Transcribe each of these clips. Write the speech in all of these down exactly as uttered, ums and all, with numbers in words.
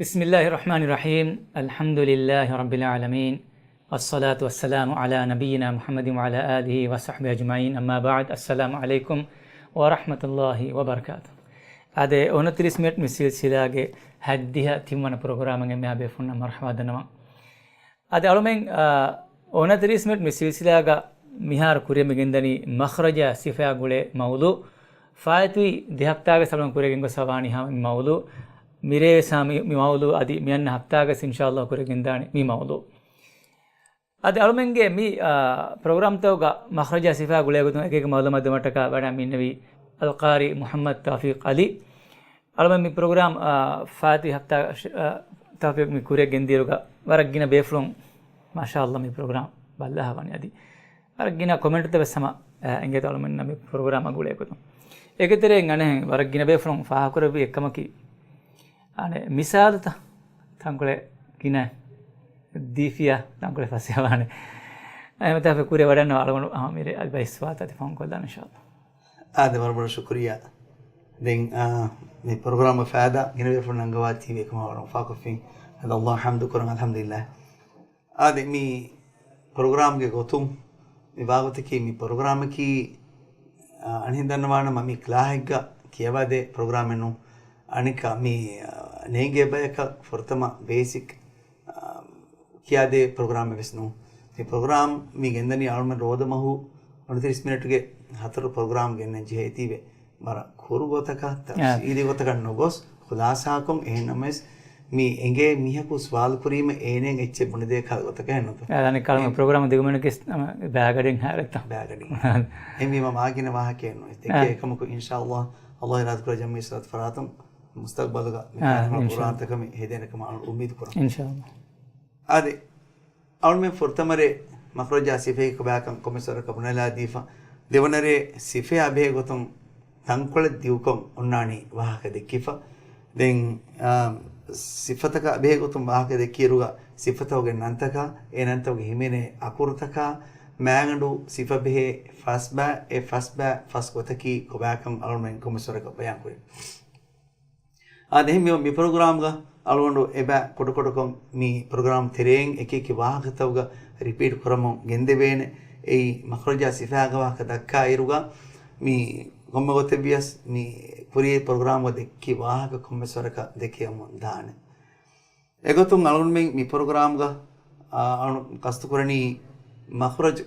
بسم الله الرحمن الرحيم. الحمد لله رب العالمين. والصلاة والسلام على نبينا محمد وعلى آله وصحبه أجمعين. أما بعد. السلام عليكم ورحمة الله وبركاته. އާދެ، އޮނަތިރީސް މިނެޓް މި ސިލްސިލާގެ ހަތްދިހަ ތިންވަނަ ޕްރޮގްރާމަށް އެންމެހާ ބޭފުޅުންނަށް މަރުޙަބާ ދަންނަވަން. އަދި އަޅުމެން، އާ، އޮނަތިރީސް މިނެޓް މި ސިލްސިލާގަ މިހާރު ކުރިއަށް މި ގެންދަނީ މަޚްރަޖާ ސިފަޔާ ގުޅޭ މައުޟޫ. ފާއިތުވި ދެ ހަފްތާގެ ސަބަން ކުރިއަށް ގެންގޮސް ވާނީ ހަމަ މި މައުޟޫ. މިރޭވެސް ހަމަ މި، މި މައުޟޫ އަދި މި އަންނަ ހަފްތާގަސް އިންޝާﷲ ކުރިއަށް ގެންދާނެ މި މައުޟޫ. އަދި އަޅުމެންގެ މި، އާ، ޕްރޮގްރާމްތަކުގަ މަޚްރަޖާ ސިފަޔާ ގުޅޭ ގޮތުން އެކި އެކި މައުލޫމާތު ދެވުމަށްޓަކާ ވަޑައި މިންނެވީ އަލްޤާރީ މުޙައްމަދު ތައުފީޤް ޢަލީ. އަޅުމެން މި ޕްރޮގްރާމް، އާ، ފާއިތުވި ހަފްތާ، އާ، ތައުފީޤް މި ކުރިއަށް ގެންދިޔައިރުގަ ވަރަށް ގިނަ ބޭފުޅުން، މާޝާﷲ، މި ޕްރޮގްރާމް ބައްލަވާ ވަނީ އަދި ވަރަށް ގިނަ ކޮމެންޓްތައް ވެސް ހަމަ، އާ، އެނގޭތޯ އަޅުމެންނަށް މި ޕްރޮގްރާމް އަގު އުޅޭ ގޮތުން. އޭގެ ތެރެއިން އަނެއް ވަރަށް ގިނަ ބޭފުޅުން ފާހަގަކުރެއްވި އެއްކަމަކީ، އަނެއް މިސާލުތައް ތަންކޮޅެއް ގިނަ ދީފިޔާ ތަންކޮޅެއް ފަސޭހަވާނެ. އެހެންވީމަ ތާފި ކުރިއަށް ވަޑަންނަވާ އަޅުގަނޑު ހަމަ މިރޭ އަދި ބައެއް ސުވާލުތައް އަދި ފަހުން ކޮށްލާނަން އިންޝާﷲ. އާދެ، ވަރަށް ބޮޑަށް ޝުކުރިއްޔާ. ދެން، އާ، މި ޕްރޮގްރާމްގެ ފައިދާ ގިނަ ބޭފުޅުން އަންގަވާތީވެ އެކަމާ ވަރަށް އުފާކޮށްފިން. އަދި ﷲ އަށް ޙަމްދު ކުރަން، އަލްޙަމްދުލިއްލާހް. އާދެ، މި ޕްރޮގްރާމްގެ ގޮތުން މި ވާގޮތަކީ، މި ޕްރޮގްރާމަކީ، އާ، އަންހެން ދަންނަވާނަމަ މި ކްލާހެއްގަ ކިޔަވާދޭ ޕްރޮގްރާމެއް ނޫން. އަނެއްކާ މި، އާ، ނޭނގޭ ބަޔަކަށް ފުރަތަމަ ބޭސިކް، އާ، ކިޔާދޭ ޕްރޮގްރާމެއް ވެސް ނޫން. މި ޕްރޮގްރާމް މި ގެންދަނީ އަޅުމެން ރޯދަމަހު އޮނަތިރީސް މިނެޓުގެ ހަތަރު ޕްރޮގްރާމް ގެންނަން ޖެހޭތީވެ. ވަރަށް ކުރު ގޮތަކަށް، އާ، ތަފްސީލީ ގޮތަކަށް ނުގޮސް، ޚުލާސާކޮށް، އެހެންނަމަވެސް، މި އެނގޭ މީހަކު ސުވާލު ކުރީމަ އޭނައަށް އެއްޗެއް ބުނެދޭ ކަހަލަ ގޮތަކަށް ނުކޮށް. އަނެއްކާ އަޅުގަނޑު ޕްރޮގްރާމް ދިގުމެން ގެސް ބައިގަޑިން ހާރެއްތަ؟ ބައިގަޑިން. އެހެންވީމަ މާ ގިނަ ވާހަކައެއް ނުވޭ. ދެކޭ އެކަމަކު އިންޝާﷲ، ﷲ އިރާދަކުރާ ޖަމްޢިއްޔަތު އިޞްލާޙު ފަރާތުން މުސްތަޤްބަލުގަ މި ކާރި ހަމަ އިންޝާﷲ. ޤުރުއާންތަކަށް މި ހެދޭނެ ކަމަށް އަޅުގަނޑު އުއްމީދު ކުރަން. އިންޝާﷲ. އާދެ، އަޅުމެން ފުރަތަމަ ރޭ މަޚްރަޖާ ސިފައި ކޮބާކަން ކޮންމެސް ވަރަކަށް ބުނެލާ ދީފަ، ދެވަނަ ރޭ ސިފަޔާ ބެހޭ ގޮތުން ތަންކޮޅެއް ދިގުކޮށް އޮންނާނީ ވާހަކަ ދެއްކިފަ. ދެން، އާ، ސިފަތަކާ ބެހޭ ގޮތުން ވާހަކަ ދެއްކިއިރުގަ ސިފަތަކުގެ ނަންތަކާ، އެ ނަންތަކުގެ ހިމެނޭ އަކުރުތަކާ، މާގަނޑު ސިފަ ބެހޭ ފަސް ބައި، އެ ފަސް ބައި ފަސް ގޮތަކީ ކޮބާކަން އަޅުމެން ކޮންމެސް ވަރަކަށް ބަޔާން ކުރިން. އާދެ، އެހެންވީމަ މި ޕްރޮގްރާމްގަ އަޅުގަނޑު އެބަ ކުޑަކުޑަކޮށް މި ޕްރޮގްރާމް ތެރެއިން އެކި އެކި ވާހަކަތަކުގަ ރިޕީޓް ކުރަމުން ގެންދެވޭނެ. އެއީ މަޚްރަޖާ ސިފައިގެ ވާހަކަ ދައްކާއިރުގަ މި ކޮންމެ ގޮތެއްވިޔަސް މި ކުރިޔަށް ޕްރޮގްރާމްގަ ދެއްކި ވާހަކަ ކޮންމެސް ވަރަކަށް ދެކެވަމުން ދާނެ. އެގޮތުން އަޅުގަނޑުމެން މި ޕްރޮގްރާމްގަ، އާ، އަޅު ޤަސްދުކުރަނީ މަޚްރަޖު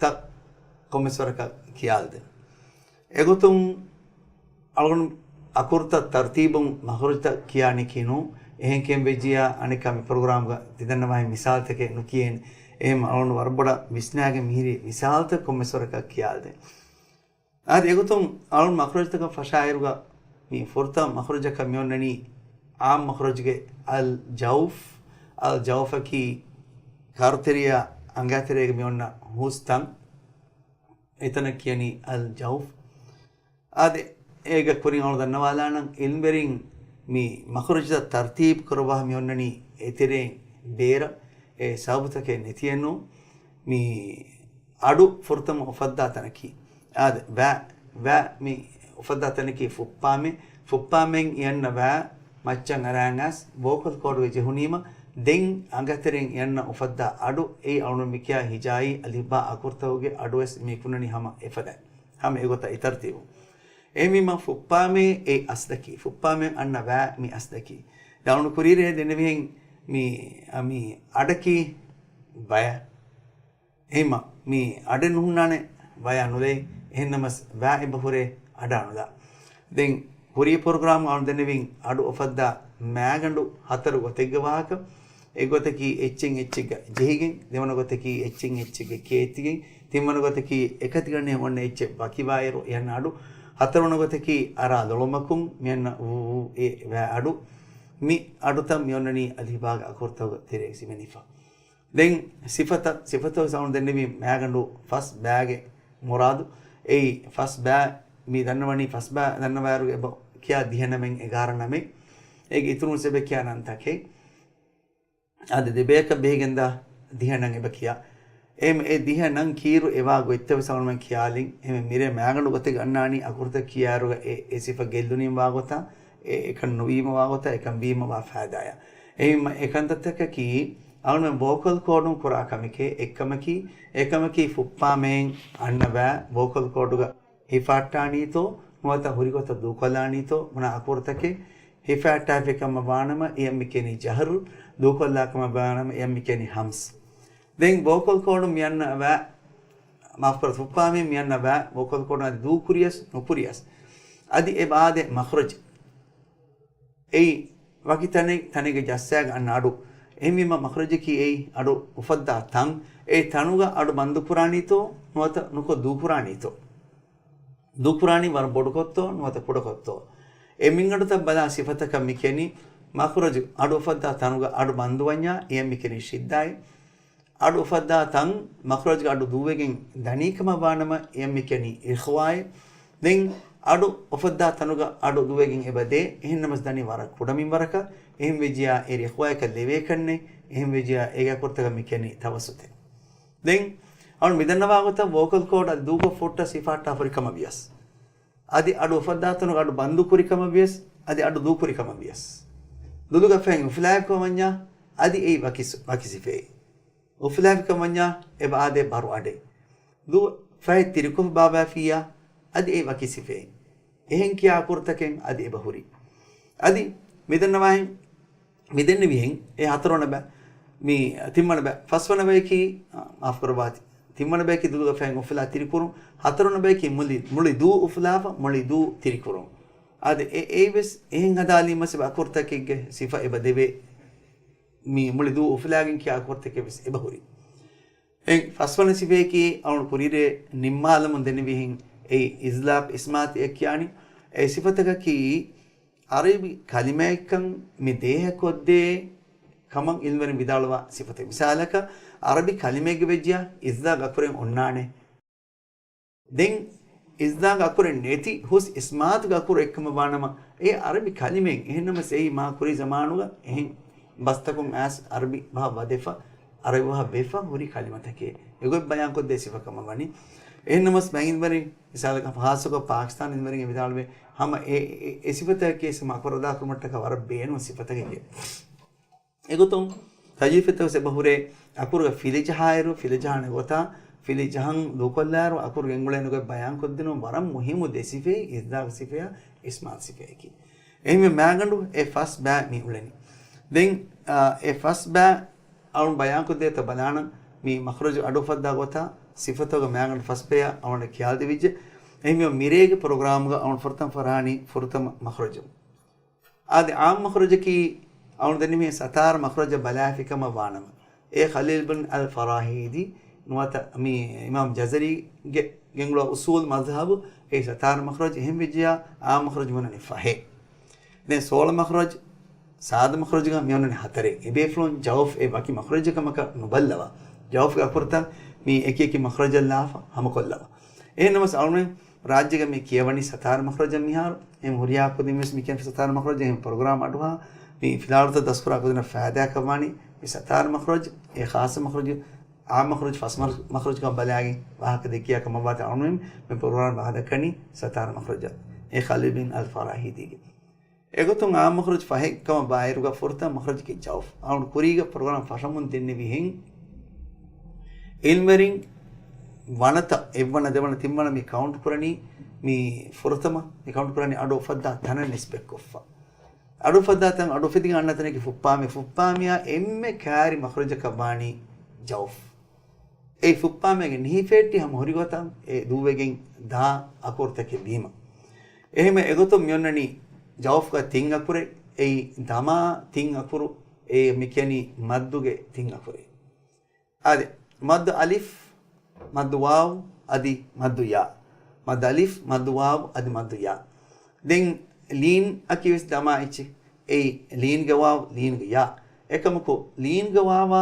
ތައް ކޮންމެސް ވަރަކަށް ކިޔާލަދޭން. އެގޮތުން އަޅުގަނޑު އަކުރުތައް ތަރުތީބުން މަޚްރަޖުތައް ކިޔާނެކީ ނޫން. އެހެން ކިޔަން ވެއްޖިއްޔާ އަނެއްކާ މި ޕްރޮގްރާމްގަ ތި ދަންނަވާހެން މިސާލުތަކެއް ނުކިޔޭނެ. އެހެން އަޅުގަނޑު ވަރަށް ބޮޑަށް ވިސްނާގެން މިހިރީ މިސާލުތައް ކޮންމެސް ވަރަކަށް ކިޔާލަދޭން. އާދެ، އެގޮތުން އަޅުން މަޚްރަޖުތަކަށް ފަށާއިރުގަ މި ފުރަތަމަ މަޚްރަޖަކަށް މިއޮންނަނީ ޢާއްމު މަޚްރަޖުގެ އަލް ޖައުފް. އަލް ޖައުފަކީ ކަރުތެރެޔާ އަނގައިތެރޭގަ މިއޮންނަ ހުސް ތަން. އެތަނަށް ކިޔަނީ އަލް ޖައުފް. އާދެ، އޭގެ ކުރިން އަޅުން ދަންނަވާލާނަން ޢިލްމުވެރިން މި މަޚްރަޖުތައް ތަރުތީބު ކުރައްވާ މިއޮންނަނީ އެތެރެއިން ބޭރަށް. އެ ސަބަބުތަކެއް ނެތިއެއްނު. މި އަޑު ފުރަތަމަ އުފައްދާ ތަނަކީ، އާދެ، ވައި، ވައި މި އުފައްދާ ތަނަކީ ފުއްޕާމޭ. ފުއްޕާމޭން އިޔަންނަ ވައި މައްޗަށް އަރާން އައިސް ވޯކަލް ކޯޑުގަ ޖެހުނީމަ، ދެން އަނގަތެރެން އިޔަންނަ އުފައްދާ އަޑު، އެއީ އަޅުން މިކިޔާ ހިޖާއީ އަލިފްބާ އަކުރުތަކުގެ އަޑުވެސް މި ކުންނަނީ ހަމަ އެފަދައިން. ހަމަ އެގޮތަށް އެތަރުތީބުން. އެހެންވީމަ ފުއްޕާމޭ އެ އަސްލަކީ، ފުއްޕާމޭން އަންނަ ވައި މި އަސްލަކީ. ދެން އަޅުން ކުރީރޭ ދެންނެވިހެން މި، މި އަޑަކީ ވަޔަ. އެހެންމަ މި އަޑެއް ނުހުންނާނެ ވަޔާ ނުލައި، އެހެންނަމަސް ވައި އެބަ ހުރޭ އަޑާ ނުލާ. ދެން ކުރީ ޕްރޮގްރާމް އަޅުން ދެންނެވިން އަޑު އުފައްދާ މައިގަނޑު ހަތަރު ގޮތެއްގެ ވާހަކަ. އެއްގޮތަކީ އެއްޗެއް އެއްޗެއްގަ ޖެހިގެން، ދެވަނަ ގޮތަކީ އެއްޗެއް އެއްޗެއްގަ ކޭތިގެން، ތިންވަނަ ގޮތަކީ އެކަތިގަނޑެއް އޮންނަ އެއްޗެއް ވަކިވާއިރު އެހަން އަޑު، ހަތަރުވަނަ ގޮތަކީ އަރާ ލޮޅުމަކުން މިއަންނަ އު، އު، އެ ވައި އަޑު. މި އަޑުތައް މިއޮންނަނީ އަލިފްބާގެ އަކުރުތަކުގެ ތެރޭގަ ހިމެނިފަ. ދެން ސިފަތައް، ސިފަތައް ވެސް އަޅުން ދެންނެވީ މައިގަނޑު ފަސް ބައިގެ މުރާދު. އެއީ ފަސް ބައި މި ދަންނަވަނީ ފަސް ބައި ދަންނަވާއިރު އެބަ ކިޔާ ދިހަ ނަމެއް، އެގާރަ ނަމެއް. އޭގެ އިތުރުން ވެސް އެބަ ކިޔާ ނަންތަކެއް. އަދި ދެބަޔަކަށް ބެހިގެންދާ ދިހަ ނަން އެބަ ކިޔާ. އެހެން އެ ދިހަ ނަން ކީއިރު އެވާ ގޮތްތައް ވެސް އަޅުމެން ކިޔާލިން. އެހެން މިރޭ މައިގަނޑު ގޮތެއް އަންނާނީ އަކުރުތައް ކިޔާއިރުގަ އެ، އެ ސިފަ ގެއްލުނީމް ވާ ގޮތާ. އެ-، އެކަން ނުވީމަ ވާގޮތަށް އެކަން ވީމަ ވާ ފައިދާއާ. އެހެންވީމަ އެކަންތައްތަކަކީ އަޅުމެން ވޯކަލް ކޯޑުން ކުރާ ކަމެކޭ. އެއްކަމަކީ، އެކަމަކީ ފުއްޕާމޭން އަންނަ ބައި ވޯކަލް ކޯޑުގަ ހިފަހައްޓާނީތޯ ނުވަތަ ހުރިގޮތަށް ދޫކޮށްލާނީތޯ ބުނާ އަކުރުތަކެއް. ހިފަހައްޓާފި ކަމަށް ވާނަމަ އެޔަށް މި ކިޔަނީ ޖަހްރު، ދޫކޮށްލާ ކަމަށް ވާނަމަ އެޔަށް މި ކިޔަނީ ހަމްސް. ދެން ވޯކަލް ކޯޑުން މި އަންނަ ބައި، މާފުކުރާ، ފުއްޕާމޭން މި އަންނަ ބައި ވޯކަލް ކޯޑުން އަދި ދޫކުރިޔަސް ނުކުރިޔަސް އަދި އެ ބާދެ މަޚްރަޖް އެއީ ވަކި ތަނެއް، ތަނެއްގެ ޖައްސާގެ އަންނަ އަޑު. އެހެންވީމަ މަޚްރަޖަކީ އެއީ އަޑު އުފައްދާ ތަން. އެ ތަނުގަ އަޑު ބަންދުކުރާނީތޯ ނުވަތަ ނުކޮށް ދޫކުރާނީތޯ؟ ދޫކުރާނީ ވަރަށް ބޮޑުކޮށްތޯ ނުވަތަ ކުޑަކޮށްތޯ؟ އެ މިންގަނޑުތައް ބަލާ ސިފަތަކަށް މި ކިޔަނީ، މަޚްރަޖު އަޑު އުފައްދާ ތަނުގަ އަޑު ބަންދުވަންޏާ އެޔަށް މި ކިޔަނީ ޝިއްދާއޭ. އަޑު އުފައްދާ ތަން މަޚްރަޖުގަ އަޑު ދޫވެގެން ދަނީ ކަމަށް ވާނަމަ އެޔަށް މި ކިޔަނީ އިޚްވާއޭ. ދެން އަޑު އުފައްދާ ތަނުގަ އަޑު ދޫވެގެން އެބަ ދޭ، އެހެންނަމަސް ދަނީ ވަރަށް ކުޑަ މިންވަރަކަށް. އެހެން ވެއްޖިޔާ އޭރު އިޚްވާއަކަށް ލެވޭކަށްނެތް. އެހެން ވެއްޖިޔާ އޭގެ އަކުރުތަކަށް މި ކިޔަނީ ތަވައްސުތޭ. ދެން އަޅު މިދަންނަވާ ގޮތަށް ވޯކަލް ކޯޑް އަދި ދޫކޮށް ފުއްޓަށް ސިފަހައްޓާ ހުރި ކަމަށް ވިޔަސް، އަދި އަޑު އުފައްދާ ތަނުގަ އަޑު ބަންދު ކުރި ކަމަށް ވިޔަސް، އަދި އަޑު ދޫކުރި ކަމަށް ވިޔަސް، ދުލުގަ ފަހެން އުފުލާއެކު ވަންޏާ އަދި އެއީ ވަކި ސު-، ވަކި ސިފައެއް. އުފުލާފިކަން ވަންޏާ އެބަ އާދޭ ބަރު އަޑެއް. ދު ފަހެއް ތިރިކޮށް ބާބާފިއްޔާ އަދި އެއީ ވަކި ސިފައެއް. އެހެން ކިޔާ އަކުރުތަކެއް އަދި އެބަ ހުރި. އަދި މިދަންނަވާހެން މިދެންނެވިހެން އެ ހަތަރުވަނަ ބައި، މި ތިންވަނަ ބައި، ފަސްވަނަ ބަޔަކީ، އާ، މާފުކުރައްވާތި، ތިންވަނަ ބަޔަކީ ދުލުގަ ފަހެން އުފުލާ ތިރިކުރުން، ހަތަރުވަނަ ބަޔަކީ މުޅި، މުޅި ދޫ އުފުލާފަ، މުޅި ދޫ ތިރިކުރުން. އާދެ، އެ، އެއީވެސް އެހެން ހަދާލީމަސް އެބަ އަކުރުތަކެއްގެ ސިފަ އެބަ ދެވޭ. މި މުޅި ދޫ އުފުލާގެން ކިޔާ އަކުރުތަކެއްވެސް އެބަ ހުރި. އެ ފަސްވަނަ ސިފައަކީ އަޅުން ކުރިއިރޭ ނިންމާލަމުން ދެންނެވިހެން އެއީ އިޒްލާގް އިސްމާތު އެ ކިޔާނީ. އެ ސިފަތަކަކީ އަރަބި ކަލިމައެއްކަން މި ދޭހަކޮށްދޭ ކަމަށް އިލްމުވެރިން ވިދާޅުވާ ސިފަތައް. މިސާލަކަށް، އަރަބި ކަލިމައެއްގެ ވެއްޖިޔާ އިޒްލާގް އަކުރެއް އޮންނާނެ. ދެން އިޒްލާގް އަކުރެއް ނެތި ހުސް އިސްމާތުގެ އަކުރު އެއްކަމަށް ވާނަމަ، އެ އަރަބި ކަލިމައެއް. އެހެންނަމަސް އެއީ މާ ކުރީ ޒަމާނުގަ އެހެން ބަސްތަކުން އައިސް އަރަބި ބަހަށް ވަދެފަ، އަރަބި ބަހަށް ވެފަ ހުރި ކަލިމަތަކެއް. އެގޮތް ބަޔާންކޮށްދޭ ސިފަ ކަމަށް ވަނީ. އެހެންނަމަސް މައިންވަރި މިސާލަކަށް ޚާއްޞަކޮށް ޕާކިސްތާން އިންވެރިން އެ ވިދާޅުވޭ، ހަމަ އެ، އެ، އެ ސިފަތަކަކީ މަކުރު އަދާކުރުމަށްޓަކާ ވަރަށް ބޭނުން ސިފަތަކެއް. އެގޮތުން ތަޖްވީފްތައް ވެސް އެބަ ހުރޭ، އަކުރުގަ ފިލި ޖަހާއިރު، ފިލި ޖަހާނެ ގޮތާ، ފިލި ޖަހަން ދޫކޮށްލާއިރު، އަކުރު ގެންގުޅޭނެ ގޮތް ބަޔާންކޮށްދިނުން ވަރަށް މުހިއްމު ދެ ސިފައެއް، އިޒްލާގް ސިފަޔާ އިސްމާތު ސިފަޔަކީ. އެހެންވެ މާގަނޑު އެ ފަސް ބައި މި އުޅެނީ. ދެން، އާ، އެ ފަސް ބައި އަޅުން ބަޔާންކޮށްދޭތޯ ބަލާނަން، މި މަޚްރަޖު އަޑު އުފައްދާ ގޮތާ ސިފަތަކުގެ މާގަނޑު ފަސް ބަޔަށް އަޅުން ކިޔާދެވިއްޖެ. އެހެންވީމަ މިރޭގެ ޕްރޮގްރާމްގަ އަޅުން ފުރަތަމަ ފަށާނީ ފުރަތަމަ މަޚްރަޖު. އާދެ، އާއްމު މަޚްރަޖަކީ އަޅުން ދެންނެވިހެން ސަތާރަ މަޚްރަޖަށް ބަލާފި ކަމަށް ވާނަމަ، އޭ ޚަލީލް ބިން އަލް ފަރާހީދީ ނުވަތަ މި އިމާމް ޖަޒަރީގެ ގެންގުޅާ އުސޫލް މަޒްހަބު އެ ސަތާރަ މަޚްރަޖު. އެހެން ވެއްޖިޔާ އާއްމު މަޚްރަޖު މި އޮންނަނީ ފަހެއް. ދެން ސޯޅަ މަޚްރަޖު، ސާދަ މަޚްރަޖުގަ މި އޮންނަނީ ހަތަރެއް. އެބޭފުޅުން ޖައުފް އެ ވަކި މަޚްރަޖެއް ކަމަކަށް ނުބައްލަވާ، ޖައުފްގެ އަކުރުތައް މި އެކި އެކި މަޚްރަޖަށް ލާފަ ހަމަކޮށްލަވާ. އެހެންނަމަސް އަޅުމެން ރާއްޖޭގަ މި ކިޔަވަނީ ސަތާރަ މަޚްރަޖަށް މިހާރު. އެ ހުރިހާ ކުދިން ވެސް މި ކިޔަން ސަތާރަ މަޚްރަޖު. އެހެން ޕްރޮގްރާމް އަޑުއަހާ މި ފިލާވަޅުތައް ދަސްކުރާ ކުދިންނަށް ފައިދާކަށްވާނީ މި ސަތާރަ މަޚްރަޖު، އެ ޚާއްޞަ މަޚްރަޖު، އާއްމު މަޚްރަޖު، ފަސް މަޚްރަޖު، މަޚްރަޖުކަން ބަލާގެން ވާހަކަ ދެއްކިޔާ ކަމަށް ވާތީ އަޅުމެން މި ޕްރޮގްރާމް ބަހައްޓަނީ ސަތާރަ މަޚްރަޖަށް. އެ ޚަލީލް ބިން އަލް ފަރާހީދީގެ. އެގޮތުން އާއްމު މަޚްރަޖު ފަހެއް ކަމަށް ވާއިރުގަ ފުރަތަމަ މަޚްރަޖަކީ ޖައުފް. އަޅުން ކުރީގަ ޕްރޮގްރާމް ފަށަމުން ދެންނެވިހެން އިލްމުވެރިން ވަނަތަ، އެއްވަނަ، ދެވަނަ، ތިންވަނަ މި ކައުންޓް ކުރަނީ، މި ފުރަތަމަ މި ކައުންޓް ކުރަނީ އަޑު އުފައްދާ ތަނަށް ނިސްބަތްކޮށްފަ. އަޑު އުފައްދާ ތަން، އަޑު އުފެދިގެން އަންނަ ތަނަކީ ފުއްޕާމޭ، ފުއްޕާމެޔާ އެންމެ ކާރި މަޚްރަޖަކަށް ވާނީ ޖައުފް. އެ ފުއްޕާމޭގެ ނިހިފޭއްޓި ހަމަ ހުރިގޮތަށް އެ ދޫވެގެން ދާ އަކުރުތަކެއް ވީމަ. އެހެންވެ އެގޮތުން މިއޮންނަނީ ޖައުފްގަ ތިން އަކުރެއް، އެއީ ދަމާ ތިން އަކުރު، އެ މިކިޔަނީ މައްދުގެ ތިން އަކުރެއް. އާދެ، މައްދު އަލިފް، މައްދު ވާވް، އަދި މައްދު ޔާ. މައްދު އަލިފް، މައްދު ވާވް، އަދި މައްދު ޔާ. ދެން ލީން އަކީ ވެސް ދަމާ އެއްޗެއް. އެއީ ލީންގެ ވާވް، ލީންގެ ޔާ. އެކަމަކު ލީންގެ ވާވާ،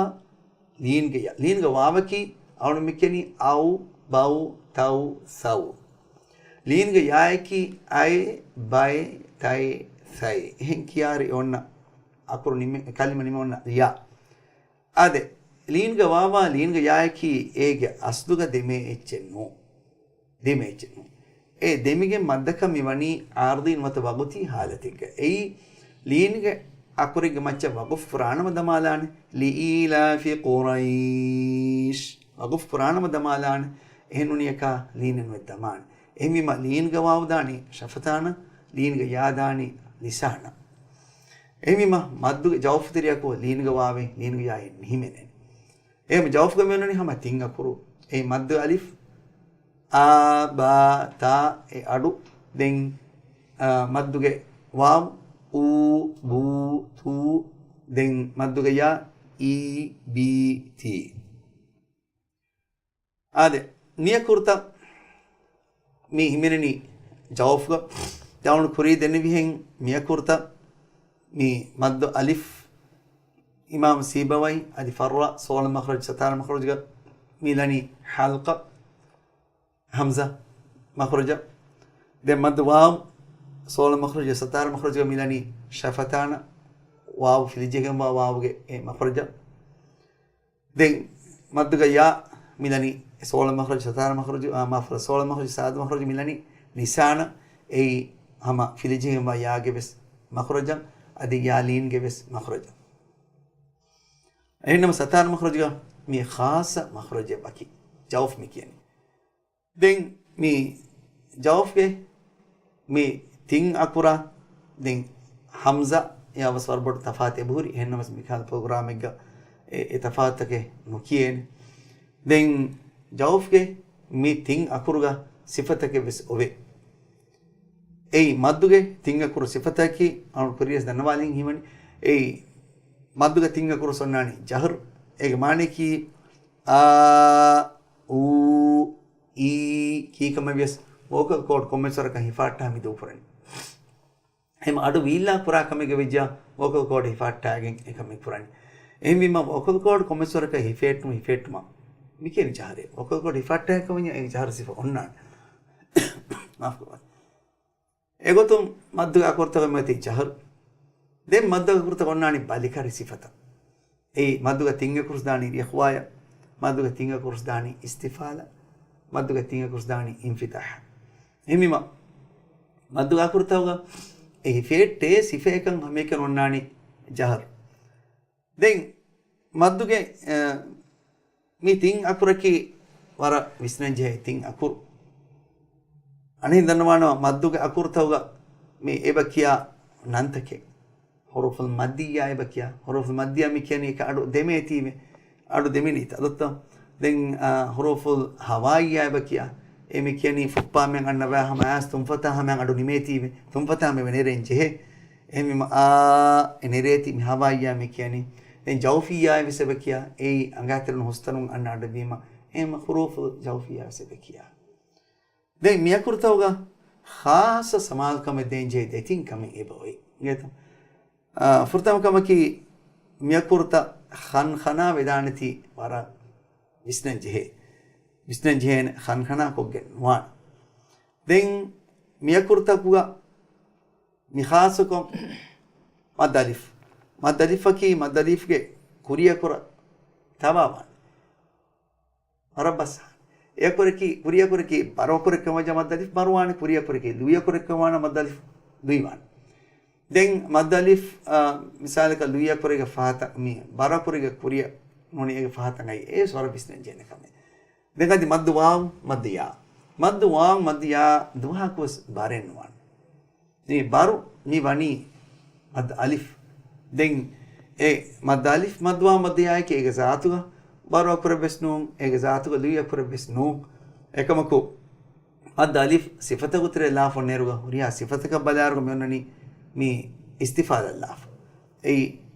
ލީންގެ ޔާ. ލީންގެ ވާވަކީ އަޅުން މިކިޔަނީ އައު، ބައު، ތައު، ސައު. ލީންގެ ޔާއަކީ އައެ، ބައެ، ތައެ، ސައެ. އެހެން ކިޔާއިރު އެ އޮންނަ އަކުރު ނިމެ-، ކަލިމަ ނިމެ އޮންނަ ޔާ. އާދެ، ލީންގެ ވާވާ ލީންގެ ޔާއަކީ އޭގެ އަސްލުގަ ދެމޭ އެއްޗެއް ނޫ. ދެމޭ އެއްޗެއް ނޫ. އެ ދެމިގެން މައްދަކަށް މި ވަނީ އާރިޟީން ނުވަތަ ވަގުތީ ހާލަތެއްގަ. އެއީ ލީންގެ އަކުރެއްގެ މައްޗަށް ވަގުފު ކުރާނަމަ ދަމާލާނެ. لإيلاف قريش. ވަގުފު ކުރާނަމަ ދަމާލާނެ. އެހެން ނޫނިއްޔަކާ ލީނެއް ނުވެ ދަމާނެ. އެހެންވީމަ ލީންގެ ވާވު ދާނީ ޝަފަތާނަށް، ލީންގެ ޔާ ދާނީ ލިސާނަށް. އެހެންވީމަ މައްދުގެ ޖައުފު ތެރެއަކު ލީންގެ ވާވެއް ލީންގެ ޔާއެއް ނުހިމެނޭނެ. އެހެން ޖައުފުގަ މިއޮންނަނީ ހަމަ ތިން އަކުރު. އެއީ މައްދު އަލިފް، އާ، ބާ، ތާ، އެ އަޑު. ދެން، އާ، މައްދުގެ ވާވް، އޫ، ބޫ، ތޫ. ދެން މައްދުގެ ޔާ، އީ، ބީ، ތީ. އާދެ، މިއަކުރުތައް މި ހިމެނެނީ ޖައުފްގަ. ދެ އަޅުން ކުރީ ދެނެވިހެން މިއަކުރުތައް މި މައްދު އަލިފް އިމާމް ސީބަވައި އަދި ފައްރުވާ ސޯޅަ މަޚްރަޖް ސަތާރަ މަޚްރަޖްގަ މިލަނީ ޙަލްޤަ ހަމްޒަ މަޚްރަޖަށް. ދެން މައްދު ވާވް ސޯޅަ މަޚްރަޖް ސަތާރަ މަޚްރަޖްގަ މިލަނީ ޝަފަތާނަ ވާވް ފިލިޖެހިގެންވާ ވާވްގެ އެ މަޚްރަޖަށް. ދެން މައްދުގަ ޔާ މިލަނީ ސޯޅަ މަޚްރަޖް ސަތާރަ މަޚްރަޖު، އާ، މާފުރަ ސޯޅަ މަޚްރަޖް ސާދަ މަޚްރަޖު މިލަނީ ލިސާނަ، އެއީ ހަމަ ފިލިޖެހިގެންވާ ޔާގެ ވެސް މަޚްރަޖަށް، އަދި ޔާ ލީންގެ ވެސް މަޚްރަޖަށް. އެހެންނަމަ ސަތާރަ މަޚްރަޖުގަ މި ޚާއްޞަ މަޚްރަޖެއް ވަކި ޖައުފް މި ކިޔަނީ. ދެން މި ޖައުފްގެ މި ތިން އަކުރާ ދެން ހަމްޒާ ޔާ ވެސް ވަރަށް ބޮޑު ތަފާތެއް އެބަހުރި. އެހެންނަމަސް މިކަހަލަ ޕްރޮގްރާމެއްގަ އެ، އެ ތަފާތުތަކެއް ނުކިޔޭނެ. ދެން ޖައުފްގެ މި ތިން އަކުރުގަ ސިފަތަކެއް ވެސް އޮވޭ. އެއީ މައްދުގެ ތިން އަކުރު ސިފަތަކީ އަޅު ކުރިޔަސް ދަންނަވާލިން ހީވަނީ. އެއީ މައްދުގެ ތިން އަކުރު އޮންނާނީ ޖަހްރު. އޭގެ މާނައަކީ އާ، އޫ، އީ ކީކަމެއް ވިޔަސް ވޯކަލް ކޯޑް ކޮންމެސް ވަރަކަށް ހިފާއްޓާ މި ދޫކުރަނީ. އެހެން އަޑު ވީއްލާ ކުރާ ކަމެއްގެ ވެއްޖާ ވޯކަލް ކޯޑް ހިފާއްޓާގެން އެކަމެއް ކުރަނީ. އެހެންވީމަ ވޯކަލް ކޯޑް ކޮންމެސް ވަރަކަށް ހިފެއްޓުމަށް، ހިފެއްޓުމަށް މި ކިޔަނީ ޖަހްރޭ. ވޯކަލް ކޯޑް ހިފާއްޓާ ކަމަށް އެ ޖަހްރު ސިފަ އޮންނާނެ. މާފުކުރުވާ. އެގޮތުން މައްދުގެ އަކުރުތަކުގެ މަތީ ޖަހްރު. ދެން މައްދުގެ އަކުރުތަކު އޮންނާނީ ބަލިކަށި ސިފަތައް. އެއީ މައްދުގެ ތިން އަކުރުސް ދާނީ ރިޚްވާޔަށް، މައްދުގެ ތިން އަކުރުސް ދާނީ އިސްތިފާލަށް، މައްދުގެ ތިން އަކުރުސް ދާނީ އިންފިތާޙަށް. އެހެންވީމަ މައްދުގެ އަކުރުތަކުގަ އެ ހިފެއްޓޭ ސިފައެއްކަން ހަމައެކަނި އޮންނާނީ ޖަހްރު. ދެން މައްދުގެ، އަ، މި ތިން އަކުރަކީ ވަރަށް ވިސްނަންޖެހޭ ތިން އަކުރު. އަނެއް ދަންނަވާނަމަ މައްދުގެ އަކުރުތަކުގަ މި އެބަ ކިޔާ ނަންތަކެއް، ޙުރޫފުލް މައްދިއްޔާ އެބަ ކިޔާ. ޙުރޫފުލް މައްދިއްޔާ މި ކިޔަނީ އެކަ އަޑު ދެމޭތީވެ. އަޑު ދެމިނީ ތަދުތަ. ދެން، އާ، ޙުރޫފުލް ހަވާއިއްޔާ އެބަ ކިޔާ. އެ މި ކިޔަނީ ފުއްޕާމެން އަންނަވާ ހަމަ އާސް ތުންފަތާ ހަމައިން އަޑު ނިމޭތީވެ. ތުންފަތާ ހަމަ އެބަ ނެރެން ޖެހޭ. އެހެންވީމަ އާ އެ ނެރޭތީ މި ހަވާއިއްޔާ މި ކިޔަނީ. ދެން ޖައުފިއްޔާ ވެސް އެބަ ކިޔާ. އެއީ އަނގައިތެރެން ހުސްތަނުން އަންނަ އަޑަށްވީމަ އެހެންމަ ޙުރޫފުލް ޖައުފިއްޔާ ވެސް އެބަ ކިޔާ. ދެން މި އަކުރުތަކުގަ ޚާއްޞަ ސަމާލުކަމެއް ދޭންޖެހޭ ދެތިން ކަމެއް އެބައޮތް. އިނގޭތަ؟ އާ، ފުރަތަމަ ކަމަކީ މި އަކުރުތައް ޚަންޚަނާ ވެދާނެތީ ވަރަށް ވިސްނަން ޖެހޭ. ވިސްނަން ޖެހޭނެ ޚަންޚަނާ ކޮށްގެން ނުވާނެ. ދެން މި އަކުރުތަކުގަ މި ޚާއްޞަކޮށް މައްދަލިފް. މައްދަލިފަކީ މައްދަލިފްގެ ކުރިއަކުރަށް ތަބާވާނެ. ވަރަށް ބަސް. އެ އަކުރަކީ، ކުރިއަކުރަކީ ބަރު އަކުރެއްކަމަށް މައްދަލިފް ބަރުވާނެ، ކުރިއަކުރަކީ ލުއި އަކުރެއްކަމަށް މައްދަލިފް ލުއިވާނެ. ދެން މައްދަލިފް، އާ، މިސާލަކަށް ލުއި އަކުރެއްގެ ފަހަތަށް މި ބަރު އަކުރެއްގެ ކުރިއަށް ނޫނީ އޭގެ ފަހަތަށް އައި އޭ ވަރަށް ވިސްނަން ޖެހޭނެ ކަމެއް. ދެން އަދި މައްދު ވާވް، މައްދު ޔާ. މައްދު ވާވް، މައްދު ޔާ ދުވަހަކުވެސް ބަރެއް ނުވާނެ. މި ބަރު މި ވަނީ މައްދު އަލިފް. ދެން އެ މައްދު އަލިފް، މައްދު ވާވް، މައްދު ޔާއަކީ އޭގެ ޒާތުގަ ބަރު އަކުރެއްވެސް ނޫން، އޭގެ ޒާތުގަ ލުއި އަކުރެއްވެސް ނޫން. އެކަމަކު، މައްދު އަލިފް ސިފަތަކު ތެރޭ ލާފަ އޮންނައިރުގަ ހުރިހާ ސިފަތަކަށް ބަލާއިރުގަ މި އޮންނަނީ މި އިސްތިފާލަށް ލާފަ. އެއީ،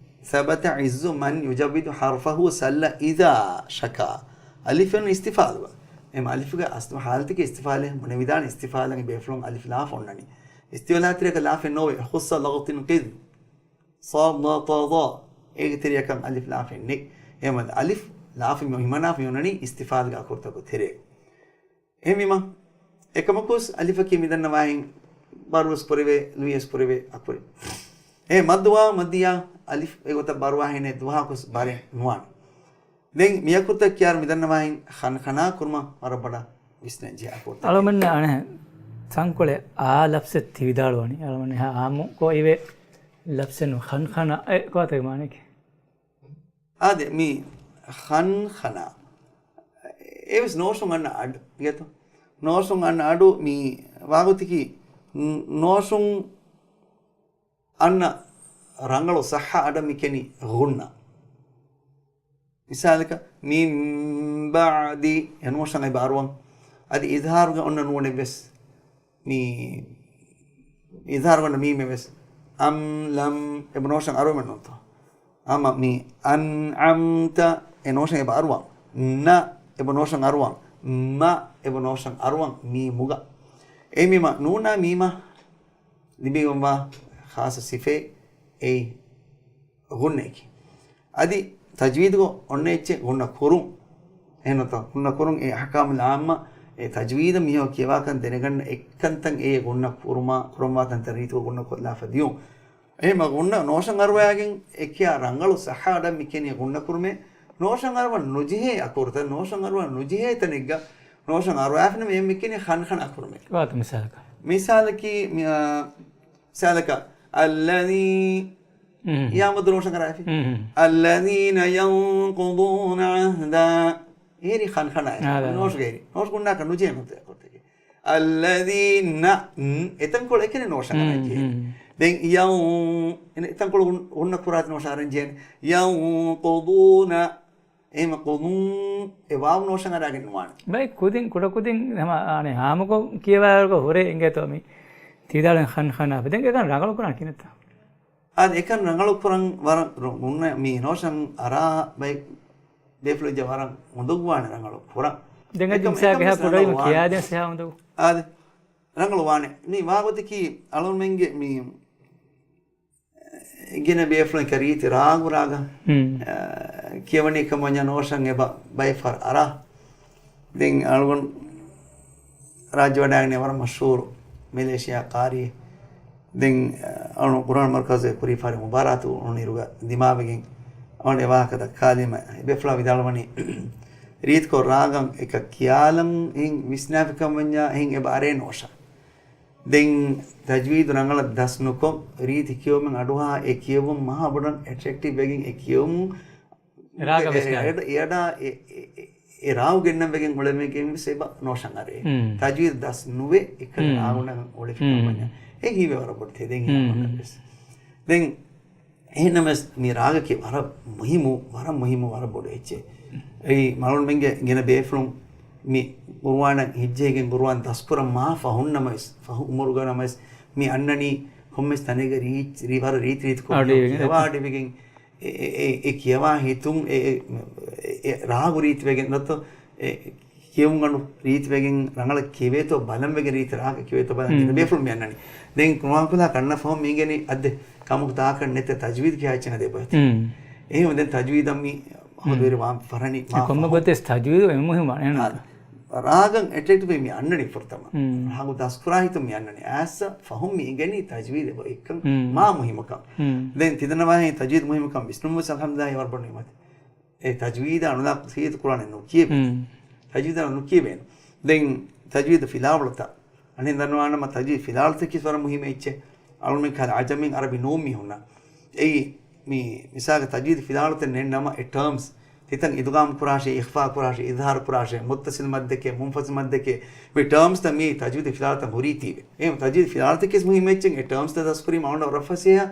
ثبت عز من يجود حرفه سل إذا شكا. އަލިފް އޮންނަނީ އިސްތިފާލުގަ. އެހެން އަލިފްގެ އަސްލު ހާލަތަކީ އިސްތިފާލޭ، ބުނެވިދާނެ އިސްތިފާލަށް ބޭފުޅުން އަލިފް ލާފަ އޮންނަނީ. އިސްތިފާލާ ތެރެއަކަށް ލާފައެއް ނޯވޭ. خص لغط قذ. ޞ ض ط ض. އޭގެ ތެރެއަކަށް އަލިފް ލާފައެއް ނެތް. އެހެންވީމަ އަލިފް ލާފަ މި ހިމަނާފަ މި އޮންނަނީ އިސްތިފާލުގެ އަކުރުތަކުގެ ތެރޭގަ. އެހެންވީމަ، އެކަމަކުވެސް އަލިފަކީ މިދަންނަވާހެން ބަރުވެސް ކުރެވޭ، ލުއިވެސް ކުރެވޭ އަކުރެއް. އެ މައްދު ވާވް، މައްދު ޔާ، އަލިފް އެގޮތަށް ބަރުވާހެނެއް ދުވަހަކުވެސް ބަރެއް ނުވާނެ. ދެން މި އަކުރުތައް ކިޔާއިރު މިދަންނަވާހެން ޚަންޚަނާ ކުރުމަށް ވަރަށް ބޮޑަށް ވިސްނަން ޖެހޭ އަކުރުތަކެއް. އަޅުމެން އަނެއް ތަންކޮޅެއް އާ ލަފްޒެއް ތި ވިދާޅުވަނީ. އަޅުގަނޑު އާއްމުކޮށް އިވޭ ލަފްޒެއް ނޫން. ޚަންޚަނާ އެ ކޮބާތަ މާނައަކީ؟ އާދެ، މި ޚަންޚަނާ އެވެސް ނޯޝުން އަންނަ އަޑު ގެތޯ. ނޯޝުން އަންނަ އަޑު މި ވާގޮތަކީ ނޯ-، ނޯޝުން އަންނަ ރަނގަޅު ޞައްޙަ އަޑަށް މި ކިޔަނީ ޣުންނަ. މިސާލަކަށް، މިން ބަޢްދި އެ ނޯޝަން އެބަ އަރުވަން. އަދި އިޒްހާރުގެ އޮންނަ ނޫނެއްވެސް މި އިޒްހާރުގެ އޮންނަ މީމެއްވެސް އަމް ލަމް އެބަ ނޯޝަން އަރުވަމެއް ނޫންތޯ. ހަމަ މި އަންޢަމްތަ އެ ނޯޝަން އެބަ އަރުވަން. ނަ އެބަ ނޯޝަން އަރުވަން. މަ އެބަ ނޯޝަން އަރުވަން މީމުގަ. އެހެންވީމަ ނޫނާ މީމާ ލިބިގެންވާ ޚާއްޞަ ސިފައެއް އެއީ ޣުންނައަކީ. އަދި ތަޖްވީދުގަ އޮންނަ އެއްޗެއް ޣުންނަ ކުރުން. އެހެންނޫންތޯ؟ ޣުންނަ ކުރުން އެ އަޙްކާމުލް ޢާއްމާ އެ ތަޖްވީދަށް މީހަކު ކިޔަވާކަން ދެނެގަންނަ އެއްކަންތައް އެ ޣުންނަ ކުރުމާ، ކުރަންވާ ކަންތައް ރީތިކޮށް ޣުންނަ ކޮށްލާފަ ދިޔުން. އެހެންމަ ޣުންނަ ނޯޝަން އަރުވާގެން އެ ކިޔާ ރަނގަޅު ޞައްޙަ އަޑަށް މި ކިޔަނީ ޣުންނަ ކުރުމޭ. ނޯޝަން އަރުވަން ނުޖެހޭ އަކުރުތައް، ނޯޝަން އަރުވަން ނުޖެހޭ ތަނެއްގަ ނޯޝަން އަރުވާފިނަމަ އެ މި ކިޔަނީ ޚަންޚަނާ ކުރުމޭ. ވާތަ މިސާލަކަށް. މިސާލަކީ މި-، އާ، މިސާލަކަށް، އައްލަޛީ، އުން. ޔާ މައްދު ނޯޝަން އަރާފި. އުން. އައްލަޛީނަ ޔަންޤުޟޫނަ ޢަހްދާ. އޭރި ޚަންޚަނާ. އާ، އާ. ނޯޝްގޭރި. ނޯޝް ގުންނާކަށް ނުޖޭ ނުތެ ކޮށްތެކެ. އައްލަޛީނަ، އުން، އެތަންކޮޅު އެކަނި ނޯޝަން އުން، އަރަން ޖޭ. އުން. ދެން ޔަން، އެން އެތަންކޮޅު ގުން-، ގުންނަ ކުރާތި ނޯޝަން އަރަން ޖޭ. ޔަންޤުޟޫނަ. އެހެން ޤުޟޫން އެ ވާވް ނޯޝަން އަރާގެން ނުވާނެ. ބައި ކުދިން ކުޑަކުދިން ހަމަ އާނެ ހާމަކޮށް ކިޔަވާއިރުގަ ހުރޭ އިނގޭތޯ މި ތިވިދާޅުވެން ޚަންޚަނާ. ދެން އެކަން ރަނގަޅު ކުރާން ކިހިނެއްތަ؟ އާދެ، އެކަން ރަނގަޅު ކުރަން ވަރަށް ރު-، ގުންނަ މި ނޯޝަން އަރާ ބައި ބޭފުޅެއްޖެ ވަރަށް އުނދަގޫވާނެ ރަނގަޅު ކުރަން. ދެން އަދި އެކަމަ، މިސާލަކަށް އެކަމަ ހާ ކުޑައިން ރަނގަޅު ވާނެ. ކިޔާދޭން ސިހާ އުނދަގޫ. އާދެ، ރަނގަޅު ވާނެ. މި ވާގޮތަކީ އަޅުމެންގެ މި ގިނަ ބޭފުޅުން އެކަ ރީތި ރާގު ރާގަށް، ހުން. އަ، ކިޔަވަނީ ކަމަށް ވަންޏާ ނޯޝަން އެބަ ބައެއް ފަހަރު އަރާ. ދެން އަޅުގަނޑު ރާއްޖެ ވަޑައިގެން ވަރަށް މަޝްހޫރު މެލޭޝިޔާ ޤާރީ. ދެން، އަ، އަޅުގަނޑު ޤުރްއާން މަރުކަޒުގެ ކުރީ ފަހަރު މުބާރާތު އުޅުނުއިރުގަ ދިމާވެގެން އަޅުގަނޑު އެ ވާހަކަ ދައްކާލީމަ، އެ ބޭފުޅާ ވިދާޅުވަނީ، ރީތިކޮށް ރާގަށް އެކަ ކިޔާލަން އެހެން ވިސްނާފި ކަމަށް ވަންޏާ އެހެން އެބަ އަރޭ ނޯޝަން. ދެން ތަޖްވީދު ރަނގަޅަށް ދަސް ނުކޮށް، ރީތި ކިޔުމެއް އަޑުއަހާ، އެ ކިޔެވުން މަހާ ބޮޑަށް އެޓްރެކްޓިވް ވެގެން އެ ކިޔެވުން ރާގަށް ވެސް އެ-، އެ-، އެ-، އެ-، އެ-، އެ-، އެ ރާގު ގެންނަން ވެގެން އުޅެމެގެން ވެސް އެބަ ނޯޝަން އަރޭ. ހުން. ތަޖްވީދު ދަސް ނުވެ، އެއްކަލަ ހުން. ރާގު ނަގަން އުޅެފި ހުން. ކަމަންޏާ. އެ ހީވޭ ވަރަށް ބޮޑު ތެދެއް ހުން. އިނާމަކަށް ވެސް. ދެން އެހެންނަމަވެސް، މި ރާގަކީ ވަރަށް މުހިއްމު، ވަރަށް މުހިއްމު، ވަރަށް ބޮޑު އެއްޗެއް. އެއީ، މަޅުންމެންގެ ގިނަ ބޭފުޅުން މި ޤުރުއާނަށް ހިއްޖައިގެން ޤުރުއާން ދަސްކުރަން މާ ފަހުންނަމަވެސް، ފަހު އުމުރުގަނަމަވެސް، މި އަންނަނީ ކޮންމެސް ތަނެއްގަ ރީތި، ރީ-، ވަރަށް ރީތި ރީތިކޮށް އަޑު އިވިގެން ކިޔަވާ އަޑު އިވިގެން، އެ، އެ، އެ، އެ ކިޔަވާ ހިތުން އެ، އެ، އެ ރާގު ރީތިވެގެން ނަތްތޯ، އެ، ކިޔެވުން އަޑު ރީތިވެގެން ރަނގަޅަށް ކިޔެވޭތޯ ބަލަން ވެގެން ރީތި ރާގަށް ކިޔެވޭތޯ ބަލަން ހުން. ގިނަ ބޭފުޅުން މި އަންނަނީ. ދެން ކުރުއާން ކުލާ ކަންނަ ފަހުން މީގެނީ އައްދެ ކަމަކު ތާކަށް ނެތޭ ތަޖްވީދު ކިޔާ އެއްޗެއް ނެތޭ ބޮއްތި. ހުން. އެހެން ދެން ތަޖްވީދަށް މި ހުން. ހުދުވެރި ވާން ފަހަނި މާ ކޮންމެ ފަހުން. ގޮތެއް ތަޖްވީދު އެ މުހިއްމު ވާނެ. އާ، ރާގަށް އެޓްރެކްޓް ވެ މި އަންނަނީ ފުރަތަމަ. ހުން. ރާގު ދަސްކުރާ ހިތުން މި އަންނަނީ. އައިއްސަ ފަހުން މި އިނގެނީ ތަޖްވީދު އެބަ އެއްކަން ހުން. މާ މުހިއްމުކަން. ހުން. ދެން ތިދަންނަވާހެން ތަޖްވީދު މުހިއްމުކަން ވިސްނުން ވެސް އަލްޙަމްދުލިއްލާހި ވަރަށް ބޮޑު ނިޢުމަތެއް. އެ ތަޖްވީދާ ނުލާ ސީދު ކުރާނެ ނުކިޔެވޭ. ހުން. ތަޖްވީދާ ނުކިޔެވޭނު. ދެން ތަޖްވީދު ފިލާވަޅުތައް. އަނެއް ދަންނަވާނަމަ ތަޖްވީދު ފިލާވަޅުތަކީ ވަރަށް މުހިއްމު އެއްޗެއް. އަޅުމެން ކަހަލަ އަޖަމީން އަރަބި ނޫން މީހުންނަށް. އެއީ މި މިސާލަކަށް ތަޖްވީދު ފިލާވަޅުތައް ނެތް ނަމަ އެ ޓާމްސް ތިތަން އިދުޣާމް ކުރާށޭ، އިޚްފާ ކުރާށޭ، އިޒްހާރު ކުރާށޭ، މުއްތަޞިލް މައްދެކޭ، މުންފަޞިލް މައްދެކޭ، މި ޓާމްސްތައް މީ ތަޖްވީދު ފިލާވަޅުތައް ހުރީތީވެ. އެހެން ތަޖްވީދު ފިލާވަޅުތަކީ ވެސް މުހިއްމު އެއްޗެއް. އެ ޓާމްސްތައް ދަސްކުރީމަ އަޅުގަނޑަށް ވަރަށް ފަސޭހަ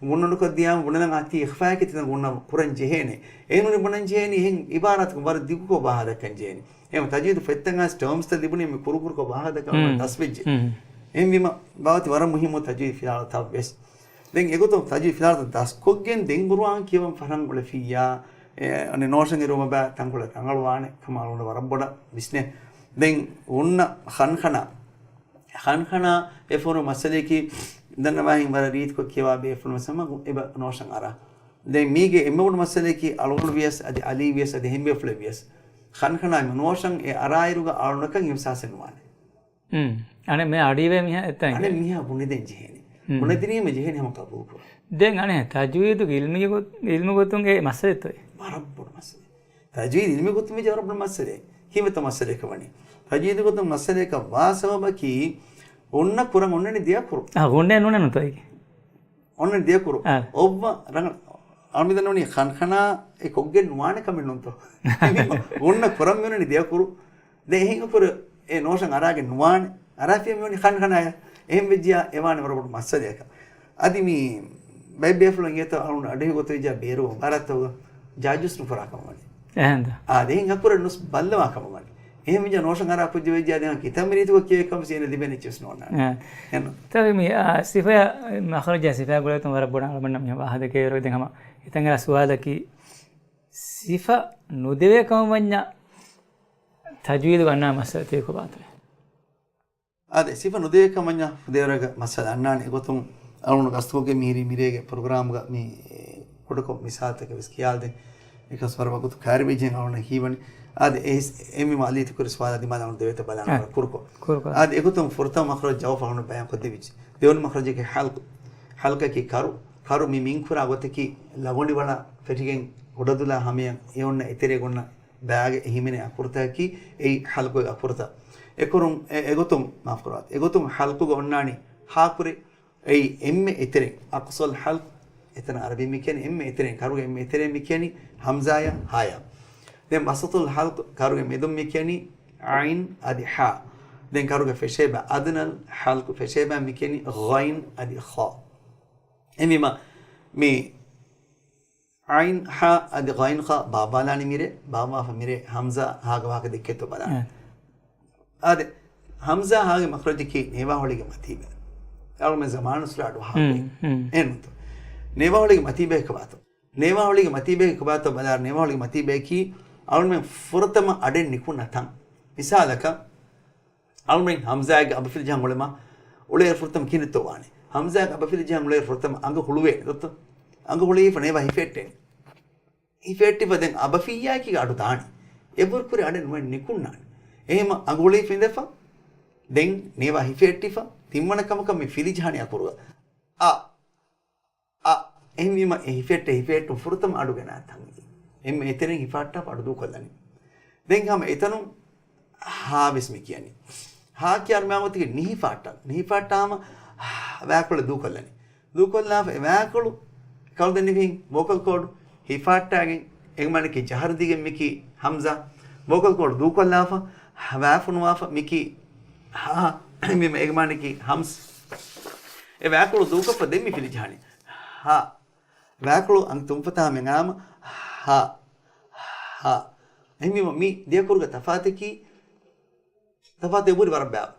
ގުންނަނުކޮށް ދިޔާމަ ބުނެލަން އާތީ އިޚްފާއަކީ ތިތަން ގުންނަ ކުރަން ޖެހޭނެ. އެހެން ނޫނީ ބުނަން ޖެހޭނީ އެހެން އިބާރާތަކުން ވަރަށް ދިގުކޮށް ވާހަކަ ދައްކަން ޖެހޭނެ. އެހެން ތަޖްވީދު ފޮތްތައް އައިސް ޓާމްސްތައް ލިބުނީ މި ކުރުކުރުކޮށް ވާހަކަ ދައްކަން ހުން. ދަސްވެއްޖެ. ހުން. އެހެންވީމަ ބާވަތި ވަރަށް މުހިއްމު ތަޖްވީދު ފިލާވަޅުތައް ވެސް. ދެން އެގޮތުން ތަޖްވީދު ފިލާވަޅުތައް ދަސްކޮށްގެން ދެން ޤުރުއާން ކިޔަވަން ފަހަން އުޅެފިއްޔާ، އެ، އަނެއް ނޯޝަން އެރުވުމަށް ބާ ތަންކޮޅެއް ރަނގަޅުވާނެ ކަމަށް އަޅުގަނޑަށް ވަރަށް ބޮޑަށް ވިސްނޭ. ދެން އޮންނަ ޚަންޚަނާ. ޚަންޚަނާ އެފަހުރު މައްސަލައަކީ ދަންނަވާހެން ވަރަށް ރީތިކޮށް ކިޔަވާ ބޭފުޅުން ވެސް ހަމަ އެބަ ނޯޝަން އަރާ. ދެން މީގެ އެންމެ ބޮޑު މައްސަލައަކީ އަޅުގަނޑު ވިޔަސް އަދި އަލީ ވިޔަސް އަދި އެހެން ބޭފުޅެއް ވިޔަސް ޚަންޚަނާ ނޯޝަން އެ އަރާއިރުގަ އަޅުގަނޑަކަށް އިހްސާސެއް ނުވާނެ. ހުން. އަނެއް މި އަޑީވެ މީހާ އެއްތަން އަނެއް މީހާ ބުނެދޭން ޖެހޭނެ. ހުން. ބުނެދިނީމަ ޖެހޭނެ ހަމަ ޤަބޫލުކުރަން. ދެން އަނެއް ތަޖްވީދު އިލްމީ ގޮ-، އިލްމު ގޮތުން އެ މައްސަލަތޯ؟ ވަރަށް ބޮޑު މައްސަލައެއް. ތަޖްވީދު އިލްމީ ގޮތުން ވެއްޖެ ވަރަށް ބޮޑު މައްސަލައެއް. ކީއްވެތަ މައްސަލައަކަށް ވަނީ؟ ތަޖްވީދު ގޮތުން މައްސަލައަކަށް ވާ ސަބަބަކީ، ޣުންނަ ކުރަން އޮންނަނީ ދެ އަކުރު. އާ، ޣުންނަ ނޫނެއް ނުތޯ އޭގެ؟ އޮންނަނީ ދެ އަކުރު. އާ. އޮއްވަ ރަނގަޅަށް. އަޅުމެން ދަންނަވަނީ ޚަންޚަނާ އެ ކޮށްގެން ނުވާނެ ކަމެއް ނޫންތޯ. ޣުންނަ ކުރަން މިއޮންނަނީ ދެ އަކުރު. ދެން އެހެން އަކުރެއް އެ ނޯޝަން އަރާގެން ނުވާނެ. އަރާފިޔަ މިވަނީ ޚަންޚަނާޔަށް. އެހެން ވެއްޖިޔާ އެ ވާނެ ވަރަށް ބޮޑު މައްސަލަޔަކަށް. އަދި މި ބައެއްބޭފުޅުން އިނގޭތޯ އަޅުން އަޑުއިވި ގޮތަށް ވެއްޖާ ބޭރުވުން ވާރާތަވަގަ ޖާޖޫސް ނުކުރާ ކަމަށް ވަނީ. އެހެންތަ؟ އާ، ދެން އަކުރެއް ނުސް ބައްލަވާ ކަމަށް ވަނީ. އެހެން ވެއްޖާ ނޯޝަން އަރާ ކުއްޖެއް ވެއްޖާ ދެން ކިތަންމެ ރީތިކޮށް ކިޔޭ ކަމަށް ސީނަ ލިބޭ ނެއްޗިސް ނޯންނާނެ. އެ. އެހެން. ތަވެ މި، އާ، ސިފަޔާ މަޚްރަޖާ ސިފަޔާ ގުޅޭތުން ވަރަށް ބޮޑަށް އަޅުމެންނަށް މި ވާހަކަ ދެކޭ ވަރު ދެން ހަމަ ހިތަށް އަރާ ސުވާލަކީ ސިފަ ނުދެވޭ ކަމަށް ވަންޏާ ތަޖްވީދުގަ އަންނާ މައްސަލަތަކީ ކޮބާތޯ؟ އާދެ، ސިފަ ނުދެވޭ ކަމަށް ވަންޏާ ފުދޭވަރަކަށް މައްސަލަ އަންނާނެ. އެގޮތުން އަޅުގަނޑު ގަސްތުކޮށްގެން މިހިރީ މިރޭގެ ޕްރޮގްރާމްގަ މި ކުޑަކޮށް މިސާލުތަކެއް ވެސް ކިޔާލަދޭ. އެކަސް ވަރަށް ވަގުތު ކާރިވެއްޖެ އަޅުގަނޑަށް ހީވަނީ. އާދެ، އެ އެހެންވީމަ އަލީ ތި ކުރި ސުވާލާ ދިމާލަށް އަޅުގަނޑު ދެވޭތޯ ބަލާނަ އާ. ވަރަށް ކުރުކޮށް. ކުރުކޮށް. އާދެ، އެގޮތުން ފުރަތަމަ މަޚްރަޖު ޖައުފަ އަޅުގަނޑު ބަޔާން ކޮށްދެއްވިއްޖެ. ދެވަނަ މަޚްރަޖަކީ ޙަލްޤު. ޙަލްޤަކީ ކަރު. ކަރު މި މިންކުރާ ގޮތަކީ ލަގޮނޑިވަޅަށް ފެށިގެން ކުޑަދުލާ ހަމަޔަށް އެ އޮންނަ އެތެރޭގަ އޮންނަ ބައިގެ ހިމެނޭ އަކުރުތަކަކީ އެއީ ޙަލްޤުގެ އަކުރުތައް. އެކުރުން، އެ، އެގޮތުން، މާފުކުރާތި. އެގޮތުން ޙަލްޤުގަ އޮންނާނީ ހާކުރި. އެއީ އެންމެ އެތެރެއިން، އަޤްޞަލް ޙަލްޤް، އެތަނަށް ޢަރަބިން މި ކިޔަނީ އެންމެ އެތެރެއިން، ކަރުގެ އެންމެ އެތެރެއިން މި ކިޔަނީ ހަމްޒާޔާ ހާޔާ. ދެން ވަސަޠުލް ޙަލްޤް، ކަރުގެ މެދުން މި ކިޔަނީ ޢައިން އަދި ޙާ. ދެން ކަރުގެ ފެށޭ ބައި އަދުނަލް ޙަލްޤް ފެށޭ ބައި މި ކިޔަނީ ޣައިން އަދި ޚާ. އެހެންވީމަ މި ޢައިން ޙާ އަދި ޣައިން ޚާ ބާއްވާލާނީ މިރޭ، ބާއްވާފަ މިރޭ ހަމްޒާ ހާގެ ވާހަކަ ދެއްކޭތޯ ބަލާނަ. އެ. އާދެ، ހަމްޒާ ހާގެ މަޚްރަޖަކީ ނޭވާހޮޅީގެ މަތީބައި. އަޅުމެން ޒަމާނުއްސުރެ އަޑު ހާކުރި. ހުން، ހުން. އެހެންތޯ. ނޭވާހޮޅީގެ މަތީބައި ކޮބާތޯ؟ ނޭވާހޮޅީގެ މަތީބައި ކޮބާތޯ ބަލާ، ނޭވާހޮޅީގެ މަތީބައިކީ އަޅުމެން ފުރަތަމަ އަޑެއް ނިކުންނަ ތަން. މިސާލަކަށް، އަޅުމެން ހަމްޒާގެ އަބަ ފިލިޖަހަން އުޅެމާ އުޅޭ ފުރަތަމަ ކިހިނެއްތޯ ވާނެ؟ ހަމްޒާގެ އަބަ ފިލިޖަހަން އުޅޭ ފުރަތަމަ އަނގަ ހުޅުވޭނެ ދޯ؟ އަނގަ ހުޅުވީފަ ނޭވާ ހިފެއްޓޭނެ. ހިފެއްޓިފަ ދެން އަބަފިއްޔާއެކީގަ އަޑު ދާނީ. އެއްވަރު ކުރި އަޑެއް ނުވެ ނިކުންނާނެ. އެހެމަ އަނގަ ހުޅުވިފަ އިނދެފަ. ދެން ނޭވާ ހިފެއްޓިފަ. ތިންވަނަ ކަމަކަށް މި ފިލިޖަހާނީ އަކުރުގަ. އަ، އަ. އެހެންވީމަ އެ ހިފެއްޓެ ހިފެއްޓުން ފުރަތަމަ އަޑު ގެނާ ތަން. އެންމެ އެތެރެއިން ހިފާއްޓާފަ އަޑު ދޫކޮށްލަނީ. ދެން ހަމަ އެތަނުން ހާ ވެސް މި ކިޔަނީ. ހާ ކިޔާ މާމަތިގެ ނިހިފާއްޓަން. ނިހިފާއްޓާމަ ވާކޮޅެއް ދޫކޮށްލަނީ. ދޫކޮށްލާފަ އެ ވާކޮޅު ކަޅު ދެންނެވިހެން ވޯކަލް ކޯޑު ހިފާއްޓާގެން އެގްމާނަކީ ޖަހަރު ދީގެން މިކީ ހަމްޒާ. ވޯކަލް ކޯޑު ދޫކޮށްލާފަ ވާފުނުވާފަ މިކީ ހާ. މި އެގްމާނަކީ ހަމްސް. އެ ވާކޮޅު ދޫކޮށްފަ ދެން މި ފިލިޖަހާނީ. ހާ. ވާކޮޅު އަން ތުންފަތާ މެނާމަ ހާ. ހާ. އެހެންވީމަ މި ދެ އަކުރުގެ ތަފާތަކީ ތަފާތު އެބަހުރި ވަރަށް ބާވަ.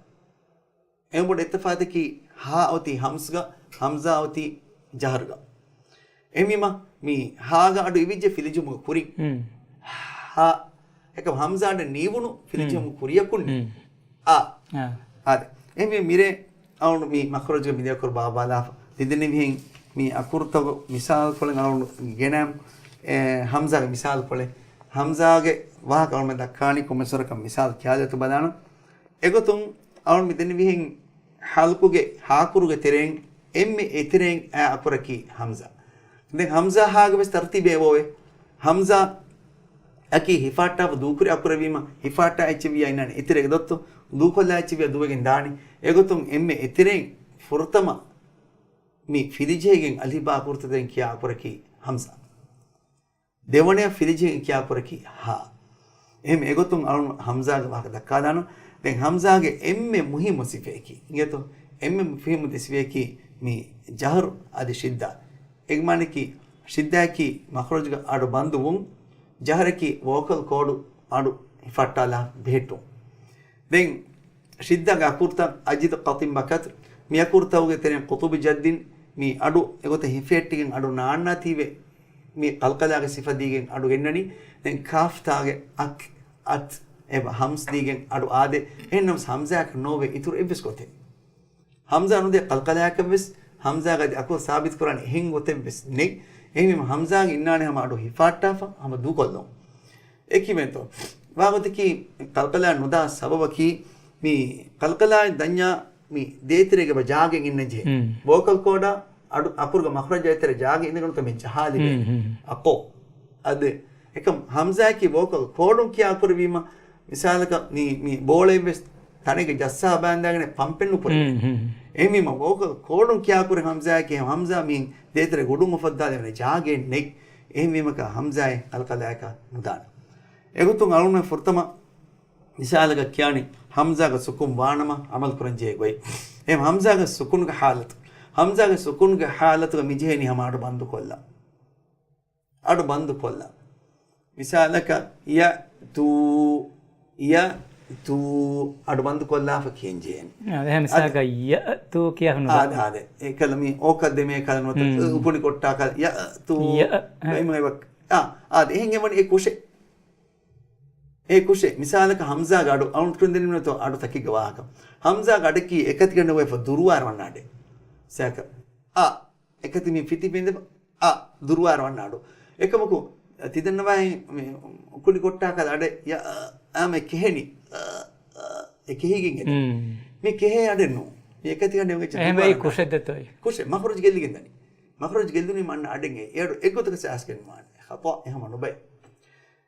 އެންމެ ބޮޑު އެއްތަފާތަކީ ހާ އޮތީ ހަމްސްގަ، ހަމްޒާ އޮތީ ޖަހަރުގަ. އެހެންވީމަ މި ހާގަ އަޑު އިވިއްޖެ ފިލިޖުމުގެ ކުރިން. ހުން. ހާ. އެކަމް ހަމްޒާ އަޑެއް ނީވުނު ފިލިޖުމުގެ ހުން. ކުރިޔަކުން ނީ. ހުން. އާ. އާ. އާދެ. އެހެންވީ މިރޭ އަޅުގަނޑު މި މަޚްރަޖުގެ މި ދެ އަކުރު ބާއްވާލާފަ. ދެންނެވިހެން މި އަކުރުތަކު މިސާލުކޮޅެއް އަޅުގަނޑު ގެނައިމު، އެ، ހަމްޒާގެ މިސާލުކޮޅެއް. ހަމްޒާގެ ވާހަކަ އަޅުގަނޑު ދައްކާނީ ކޮންމެސް ވަރަކަށް މިސާލު ކިޔާލަތު ބަލާނަ. އެގޮތުން އަޅުން މިދެންނެވިހެން ޙަލްޤުގެ ހާކުރުގެ ތެރެއިން އެންމެ އެތެރެއިން އައި އަކުރަކީ ހަމްޒާ. ދެން ހަމްޒާ ހާގެ ވެސް ތަރުތީބެއް އެބައޮވޭ. ހަމްޒާ އަކީ ހިފާއްޓާފަ ދޫކުރި އަކުރެއްވީމަ، ހިފާއްޓާ އެއްޗެއްވިޔާ އިންނާނެ އެތެރޭގަ ދޯ؟ ދޫކޮށްލާ އެއްޗެއްވިޔާ ދޫވެގެން ދާނީ. އެގޮތުން އެންމެ އެތެރެއިން ފުރަތަމަ މި ފިލިޖެހިގެން އަލިފްބާ އަކުރުތައް ދެން ކިޔާ އަކުރަކީ ހަމްޒާ. ދެވަނަޔަށް ފިލިޖެހިގެން ކިޔާ އަކުރަކީ ހާ. އެހެން އެގޮތުން އަޅުން ހަމްޒާގެ ވާހަކަ ދައްކާލާނަން. ދެން ހަމްޒާގެ އެންމެ މުހިއްމު ސިފައަކީ، އިނގޭތޯ؟ އެންމެ މުހިއްމު ދެ ސިފައަކީ މި ޖަހަރު އަދި ޝިއްދާ. އެގެ މާނައަކީ ޝިއްދާއަކީ މަޚްރަޖުގަ އަޑު ބަންދުވުން، ޖަހަރަކީ ވޯކަލް ކޯޑު އަޑު ހިފައްޓާލާ ބެހެއްޓުން. ދެން ޝިއްދާގެ އަކުރުތައް އަޖިދު ޤަތިން ބަކަތު، މި އަކުރުތަކުގެ ތެރެއިން ޤުޠުބު ޖައްދިން މި އަޑު އެގޮތަށް ހިފެއްޓިގެން އަޑު ނާންނާތީވެ، މި ޤަލްޤަލާގެ ސިފަ ދީގެން އަޑު ގެންނަނީ. ދެން ކާފްތާގެ އަކް، އަތް، އެބަ ހަމްސް ދީގެން އަޑު އާދޭ. އެހެންނަމަސް ހަމްޒާއަކަށް ނޯވޭ އިތުރު އެއްވެސް ގޮތެއް. ހަމްޒާ ނުދޭ ޤަލްޤަލާއަކަށްވެސް، ހަމްޒާގަ އަދި އަކުރު ސާބިތުކުރާނެ އެހެން ގޮތެއްވެސް ނެތް. އެހެންވީމަ ހަމްޒާގެ އިންނާނެ ހަމަ އަޑު ހިފާއްޓާފަ ހަމަ ދޫކޮށްލުން. އެކިވެންތޯ؟ ވާގޮތަކީ ޤަލްޤަލާ ނުދާ ސަބަބަކީ، މި ޤަލްޤަލާއިން ދަންޏާ މި ދޭތެރޭގަ އެބަ ޖާގަ އިންނަންޖެހޭ. ހުން. ވޯކަލް ކޯޑާ އަޑު އަކުރުގެ މަޚްރަޖާ އެތެރެ ޖާގަ އިނދެގެންތޯ މި ޖަހާލެވޭނެ. ހުން، ހުން. އަކޯ. އަދި އެކަމް ހަމްޒާއަކީ ވޯކަލް ކޯޑުން ކިޔާ އަކުރެއްވީމަ، މިސާލަކަށް މި، މި ބޯޅައެއްވެސް ތަނެއްގަ ޖައްސާ ބާންދާގެނެ ޕަމްޕެއް ނުކުރެވޭ. އެހެންވީމަ ވޯކަލް ކޯޑުން ކިޔާކުރި ހަމްޒާއަކީ ހަމްޒާ މިހެން ދޭތެރޭ ގޮޑުން އުފައްދާލެވޭނެ ޖާގައެއް ނެތް. އެހެންވީމަކަށް ހަމްޒާއެއް އަލަކަލާއަކަށް ނުދާނެ. އެގޮތުން އަޅުގަނޑުމެން ފުރަތަމަ މިސާލަކަށް ކިޔާނީ ހަމްޒާގެ ސުކުން ވާނަމަ އަމަލު ކުރަންޖެހޭ ގޮތް. އެހެން ހަމްޒާގެ ސުކުންގެ ހާލަތު. ހަމްޒާގެ ސުކުންގެ ހާލަތުގަ މިޖެހޭނީ ހަމަ އަޑު ބަންދުކޮށްލަން. އަޑު ބަންދުކޮށްލަން. މިސާލަކަށް، ޔަ، ތޫ، ޔަ، ތޫ. އަޑު ބަންދުކޮށްލާފަ ކިޔަން ޖެހޭނެ. އާދެ، އެހެން އާދެ. މިސާލަކަށް ޔަ، ތޫ ކިޔާފަ ނުދާ. އާދެ، އާދެ. އެކަލަ މި އޯކަށް ދެމޭ ކަލަ ނުވަތަ، ހުން. އުކުނި ކޮއްޓާ ކަލަ، ޔަ، ތޫ. ޔަ، އެ. އެ، އާ، އާދެ. އެހެން އެވަނީ އެ ކުށެއް. އެ ކުށެއް. މިސާލަކަށް ހަމްޒާގެ އަޑު، އަޅުން ކުރިން ދެންނެވި ތޯ އަޑު ތަކެއްގެ ވާހަކަ. ހަމްޒާގެ އަޑަކީ އެކަތިގަނޑެއް އޮވެފަ ދުރުވާރަ ވަންނަ އަޑެއް. ސާކަ. އަ. އެކަތި މި ފިތި ފިނދެފަ. އަ. ދުރުވާރަ ވަންނަ އަޑު. އެކަމަކު، ތިދެންނަވާ މި ކުނި ކޮއްޓާ ކަލަ އަޑެއް ޔަ، އާ، އާ، މެ ކެހެނީ. އަ، އަ، އެ ކެހިގެން އެދެން. މި ކެހޭ އަޑެއް ނޫން. މި އެކަތިގަނޑެއް އެއްޗެއް އެހެންވެ ދުރުވާރަ ކުށެއް ދެތޯއި. ކުށެއް. މަޚްރަޖު ގެއްލިގެން ދަނީ. މަޚްރަޖު ގެއްލުނީ މަންނަ އަޑެއް އެ. އެއަޑު އެއްގޮތަކަށް ސާސްގެން ވާނެ. ޚަތާ އެހަމަ ނުބައި.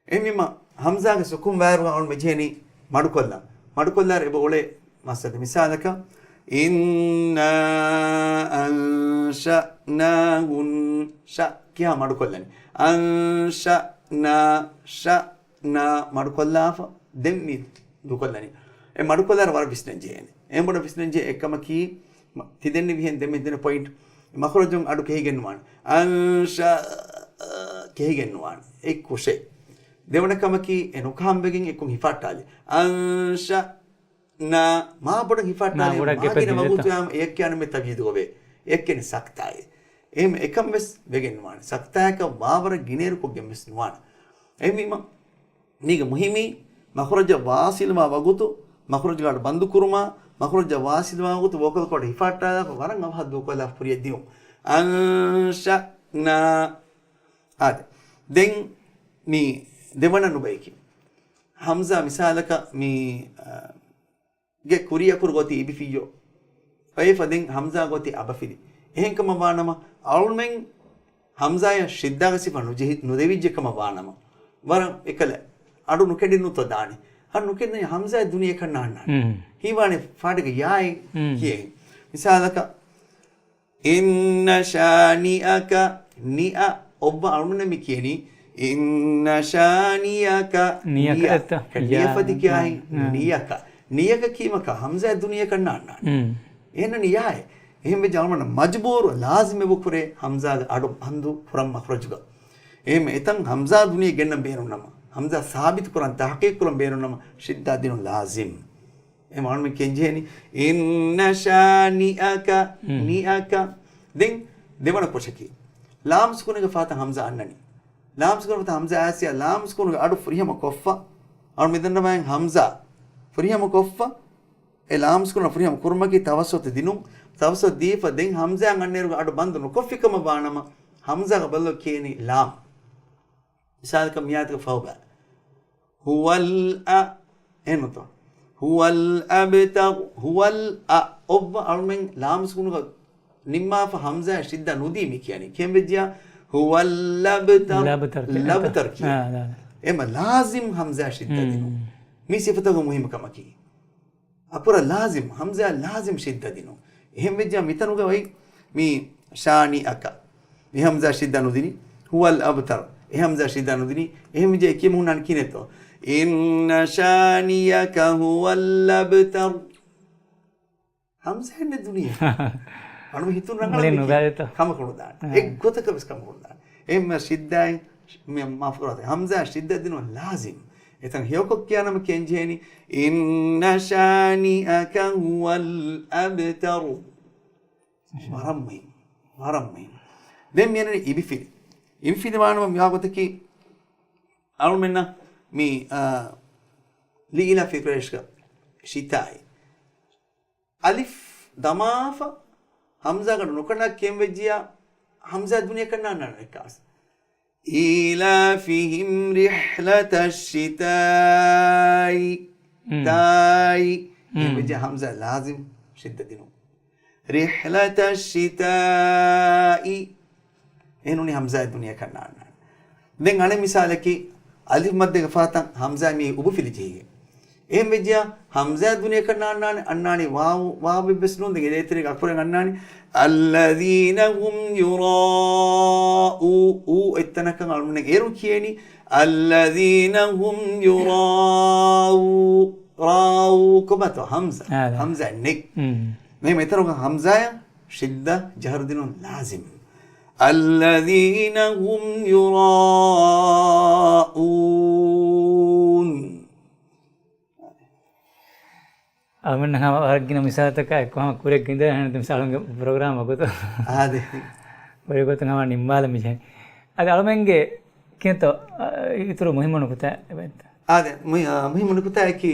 އެހެންވީމަ، ހަމްޒާގެ ސުކުން ވާއިރުގަ އަޅުން މިޖެހެނީ މަޑުކޮށްލަން. މަޑުކޮށްލާއިރު އެބަ އުޅޭ މައްސަލަ. މިސާލަކަށް، إِنَّا أَنشَأْنَاهُنَّ. ޝަ ކިޔާ މަޑުކޮށްލަނީ. أَنشَأْنَا، ޝަ، ނާ މަޑުކޮށްލާފަ ދެން މި ދޫކޮށްލަނީ. އެ މަޑުކޮށްލާއިރު ވަރަށް ވިސްނަން ޖެހޭނެ. އެހެން ބޮޑަށް ވިސްނަން ޖެހޭ އެއްކަމަކީ، މަ-، ތިދެންނެވިހެން ދެން މި ދެން ޕޮއިންޓް. މަޚްރަޖުން އަޑު ކެހިގެން ނުވާނެ. އަންޝަ ކެހިގެން ނުވާނެ. އެއް ކުށެއް. ދެވަނަ ކަމަކީ، އެ ނުކާން ވެގެން އެއްކޮށް ހިފާއްޓާލި. އަންޝަ ނާ، މާ ބޮޑަށް ހިފާއްޓާލީ، މާ ބޮޑަށް މާގިނަ ގެޕެއް ދިން ވަގުތު ދޭތޯ؟ އެއަށް ކިޔާނެ މި ތަޖްވީދު ގޮވޭ. އެއަށް ކިޔަނީ ސަކްތާއޭ. އެހެން އެކަން ވެސް ވެގެން ނުވާނެ. ސަކްތާއަކަށް ވާވަރަށް ގިނައިރު ކޮށްގެން ވެސް ނުވާނެ. އެހެންވީމަ، މީގެ މުހިއްމީ، މަޚްރަޖަށް ވާސިލުވާ ވަގުތު، މަޚްރަޖުގެ އަޑު ބަންދު ކުރުމާ، މަޚްރަޖަށް ވާސިލުވާ ވަގުތު ވޯކަލް ކޯޑް ހިފާއްޓާލާފަ ވަރަށް އަވަހަށް ދޫކޮށްލާފަ ކުރިއަށް ދިއުން. އަންޝަ ނާ. އާދެ. ދެން މި ދެވަނަ ނުބައިކި. ހަމްޒާ މިސާލަކަށް މި، އަ، ގެ ކުރިއަކުރު ގޮތީ އިބިފިއްޔޯ. އޮއެފަ ދެން ހަމްޒާ ގޮތީ އަބަފިލި. އެހެންކަމަށް ވާނަމަ، އަޅުމެން ހަމްޒާޔަށް ޝިއްދާގެ ސިފަ ނުޖެހި-، ނުދެވިއްޖެ ކަމަށް ވާނަމަ، ވަރަށް އެކަލަ އަޑު ނުކެނޑިން ނުތޯ ދާނީ. އަޑު ނުކެނޑި ހަމްޒާ ދުނިޔެކަށް ނާންނާނެ. ހީވާނެ ފާޑެއްގެ ޔާއެއް ކިޔެން. މިސާލަކަށް، إِنَّ شَانِئَكَ، ނިއަ، އޮއްވަ އަޅުމެންނަށް މި ކިޔެނީ، إِنَّ شَانِئَكَ، ނިޔަކަ ނިޔަ. އެއްތަ؟ ކަ ޔާ، ނިޔަފަތި ކިޔާހިން، ނާ، ނާ. ނިޔަކަ. ނިޔަކަ ކީމަކަ ހަމްޒާ ދުނިޔެކަށް ނާންނާނެ. އެހެންނަނީ ޔާއެއް. އެހެން ވެއްޖެ އަޅުމެންނަށް މަޖުބޫރު ލާޒިމެވު ކުރޭ ހަމްޒާގެ އަޑު ބަންދު ކުރަން މަޚްރަޖުގަ. އެހެން އެތަން ހަމްޒާ ދުނިޔެ ގެންނަން ބޭނުންނަމަ، ހަމްޒާ ސާބިތު ކުރަން، ތަޙްޤީޤު ކުރަން ބޭނުންނަމަ، ޝިއްދާ ދިނުން ލާޒިމް. އެ މާނަ މި ކެންޖެހެނީ، إِنَّ شَانِئَكَ، ނިއަކަ. ދެން ދެވަނަ ކޮށަކީ، ލާމް ސުކުނުގެ ފަހަތަށް ހަމްޒާ އަންނަނީ. ލާމް ސުކުނުގެ ފަހަތަށް ހަމްޒާ އައިސް، ލާމް ސުކުނުގެ އަޑު ފުރިހަމަ ކޮށްފަ، އަޅު މިދަންނަވާ ހަމްޒާ ފުރިހަމަ ކޮށްފަ، އެ ލާމް ސުކުނަށް ފުރިހަމަ ކުރުމަކީ ތަވައްސުތު ދިނުން. ތަވައްސުތު ދީފަ ދެން ހަމްޒާ އަންނައިރުގަ އަޑު ބަންދު ނުކޮށްފި ކަމަށް ވާނަމަ، ހަމްޒާގަ ބަލަލު ކިޔެނީ ލާމް. މިސާލަކަށް މިއާތުގަ ފަހުބަ. ހުވަލް އަ. އެހެންނުތޯ؟ ހުވަލް އަބްތަރު. ހުވަލް އަ. އޮއްވަ އަޅުމެން ލާމް ސުކުނުގަ ނިންމާފަ ހަމްޒާ ޝިއްދަ ނުދީ މި ކިޔަނީ. ކެން ވެއްޖިޔާ؟ ހުވަލް އަބްތަރު. ލަބްތަރު ކިޔަނީ. ލަބްތަރު ކިޔަނީ. އާ، އާ. އެމަ ލާޒިމް ހަމްޒާ ޝިއްދަ ދިނު. މީ ސިފަތަކުގެ މުހިއްމު ކަމަކީ. އަކުރަށް ލާޒިމް، ހަމްޒާ ލާޒިމް ޝިއްދަ ދިނުން. އެހެން ވެއްޖާ މިތަނުގަ އޮތް މި ޝާނިއަކަ. މި ހަމްޒާ ޝިއްދަ ނުދިނީ. ހުވަލް އަބްތަރު. އެ ހަމްޒާ ޝިއްދަ ނުދިނީ. އެހެން ވެއްޖާ އެ ކިޔަމުން ނާން ކިނެތޯ؟ إِنَّ شَانِئَكَ هُوَ الْأَبْتَرُ. ހަމްޒާ އެންނެ ދުނިޔެ. އަނު ހިތުން ރަނގަޅަށް ނުދާނެތޯ. ކަމަކު ނުދާނެ. އެއްގޮތަކަށް ވެސް ކަމަކު ނުދާނެ. އެހެންމެ ޝިއްދާއިން މި މާފު ކުރާތި. ހަމްޒާ ޝިއްދަ ދިނުން ލާޒިމް. އެތަން ހެޔޮކޮށް ކިޔާނަމަ ކެންޖެހޭނީ، إِنَّ شَانِئَكَ هُوَ الْأَبْتَرُ. ވަރަށް މުހިން. ވަރަށް މުހިން. ދެން މިއަންނަނީ އިބިފިލި. އިބިފިލި ވާނަމަ މިވާގޮތަކީ، އަޅުމެންނަށް މި، އާ، ލިއިލާފި ޤުރައިޝްގަ ޝިތާއި. އަލިފް ދަމާފަ، ހަމްޒާގަ ނުކަނޑާ ކެންވެއްޖިޔާ، ހަމްޒާ ދުނިޔެކަން ނާންނާނެ އެއްކާސް. إِيلَافِهِمْ رِحْلَةَ الشِّتَاءِ، ތާއި. އެހެން ވެއްޖެ ހަމްޒާ ލާޒިމް ޝިއްދަ ދިނުން. رِحْلَةَ الشِّتَاءِ. އެހެން ނޫނީ ހަމްޒާ ދުނިޔެކަން ނާންނާނެ. ދެން އަނެއް މިސާލަކީ، އަލިފް މައްދެއްގެ ފަހަތަށް ހަމްޒާ މީ އުބުފިލި ޖެހިގެން. އެހެން ވެއްޖިޔާ، ހަމްޒާ ދުނިޔެކަށް ނާންނާނެ، އަންނާނީ ވާވު، ވާވެއްވެސް ނޫން. ދެން އެ ދޭތެރޭގެ އަކުރެއް އަންނާނީ. الذين هم يراءون، އޫ، އޫ އެއްތަނަކަށް އަޅުގަނޑުމެން އޭރުން ކިޔޭނީ، الذين هم يراءون، ރާއޫ ކޮބާތޯ؟ ހަމްޒާ. އާ، އާ. ހަމްޒާ ނެތް. މް. މެ މެތަރުގަ ހަމްޒާޔަށް ޝިއްދަ ޖަހަރު ދިނުން ލާޒިމް. الذين هم يراءون. އަޅުމެންނަށް ހަމަ ވަރަށް ގިނަ މިސާލުތަކާ އެއްކޮށް ހަމަ ކުރިއަށް ގެންދަވާ ހަނދު މިސާލުންގެ ޕްރޮގްރާމް ވަގުތު. އާދެ. ވަރި ގޮތުން ހަމަ ނިންމާލަން މިޖެހެނީ. އަދި އަޅުމެންގެ ކިންތޯ، އަ، އިތުރު މުހިއްމު ނުކުތާ އެބައިންތަ؟ އާދެ، މުހި-، އަ، މުހިއްމު ނުކުތާއަކީ،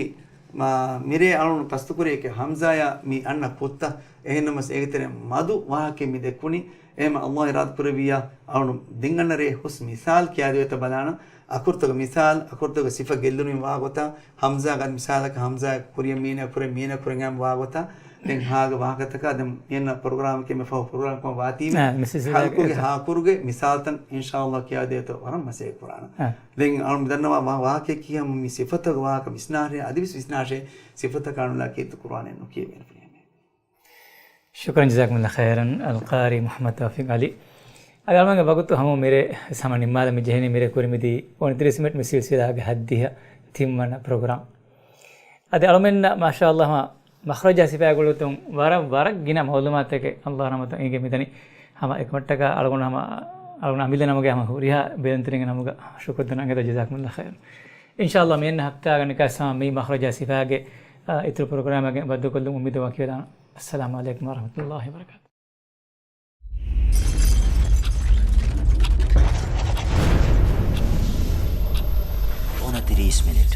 މާ، މިރޭ އަޅުން ކަސްތުކުރިއެކޭ ހަމްޒާޔާ މި އަންނަ ކުށްތައް، އެހެންނަމަސް އޭގެ ތެރެއިން މަދު ވާހަކައެއް މި ދެއްކުނީ. އެހެމަ އަﷲ އިރާދަ ކުރެއްވިއްޔާ، އަޅުން ދެން އަންނަ ރޭ ހުސް މިސާލް ކިޔާދެވޭތަ ބަލާނަ. އަކުރުތަކުގެ މިސާލް، އަކުރުތަކުގެ ސިފަ ގެއްލުނީ ވާގޮތާ، ހަމްޒާގަ މިސާލަކަށް ހަމްޒާ ކުރިޔަށް މީނަ ކުރެ، މީނަ ކުރެ އެހެން ވާގޮތާ، ދެން ހާގެ ވާހަކަތަކާ، ދެން މިއަންނަ ޕްރޮގްރާމަކީ މި ފަހު ޕްރޮގްރާމް ކޮން ވާތީމެ. އާ، މި ސިލްސިލާގެ ހަލްކުގެ އެތަ. ހާކުރުގެ މިސާލްތައް އިންޝާﷲ ކިޔާދޭތޯ ވަރަށް މަސައްކަތް ކުރާނަ. އާ. ދެން އަޅުން މި ދަންނަވާ ވާ-، ވާހަކައެއް ކިޔަމު މި ސިފަތަކުގެ ވާހަކަ ވިސްނާށޭ، އަދިވެސް ވިސްނާށޭ، ސިފަތަކާ ނުލާ ކީރިތި ޤުރުއާނެއް ނުކިޔެވޭނެ ފުރިހަމައެއް. ޝުކުރަން ޖަޒާކުމުﷲ ޚައިރަން އަލްޤާރީ މުޙައްމަދު ތައުފީޤް ޢަލީ. އަދި އަޅުމެންގެ ވަގުތު ހަމަ މިރޭ ހަމަ ނިންމާލަން މި ޖެހެނީ. މިރޭ ކުރިމިދީ އޮނިތިރީސް މިނިޓް މި ސިލްސިލާގެ ހައްދިހަ ތިންވަނަ ޕްރޮގްރާމް. އަދި އަޅުމެންނަށް މާޝާﷲ މަޚްރަޖާ ސިފައިގެ ގުޅުން ވަރަށް، ވަރަށް ގިނަ މަޢުލޫމާތެއް އަﷲ ރަޙްމަތު އިނގޭ މިދަނީ. ހަމަ އެކަމަށްޓަކާ އަޅުގަނޑު ހަމަ އަޅުގަނޑު އަމިއްލަ ނަމުގެ ހަމަ ހުރިހާ ބޭނުންތެރިންގެ ނަމުގަ ޝުކުރު ދަންނަވަން ޖަޒާކުމުﷲ ޚައިރަން. އިންޝާﷲ މިއަންނަ ހަފްތާގަ ނިކާސް ހަމަ މި މަޚްރަޖާ ސިފައިގެ، އަ، އިތުރު ޕްރޮގްރާމެއްގެ ބައްދަލުކޮށްލުން އުއްމީދު ވަކިވެލާނަ. އައްސަލާމު ޢަލައިކުމް ވަރަޙްމަތުﷲ ވަބަރަކާތު. އޮނަތިރީސް މިނިޓް.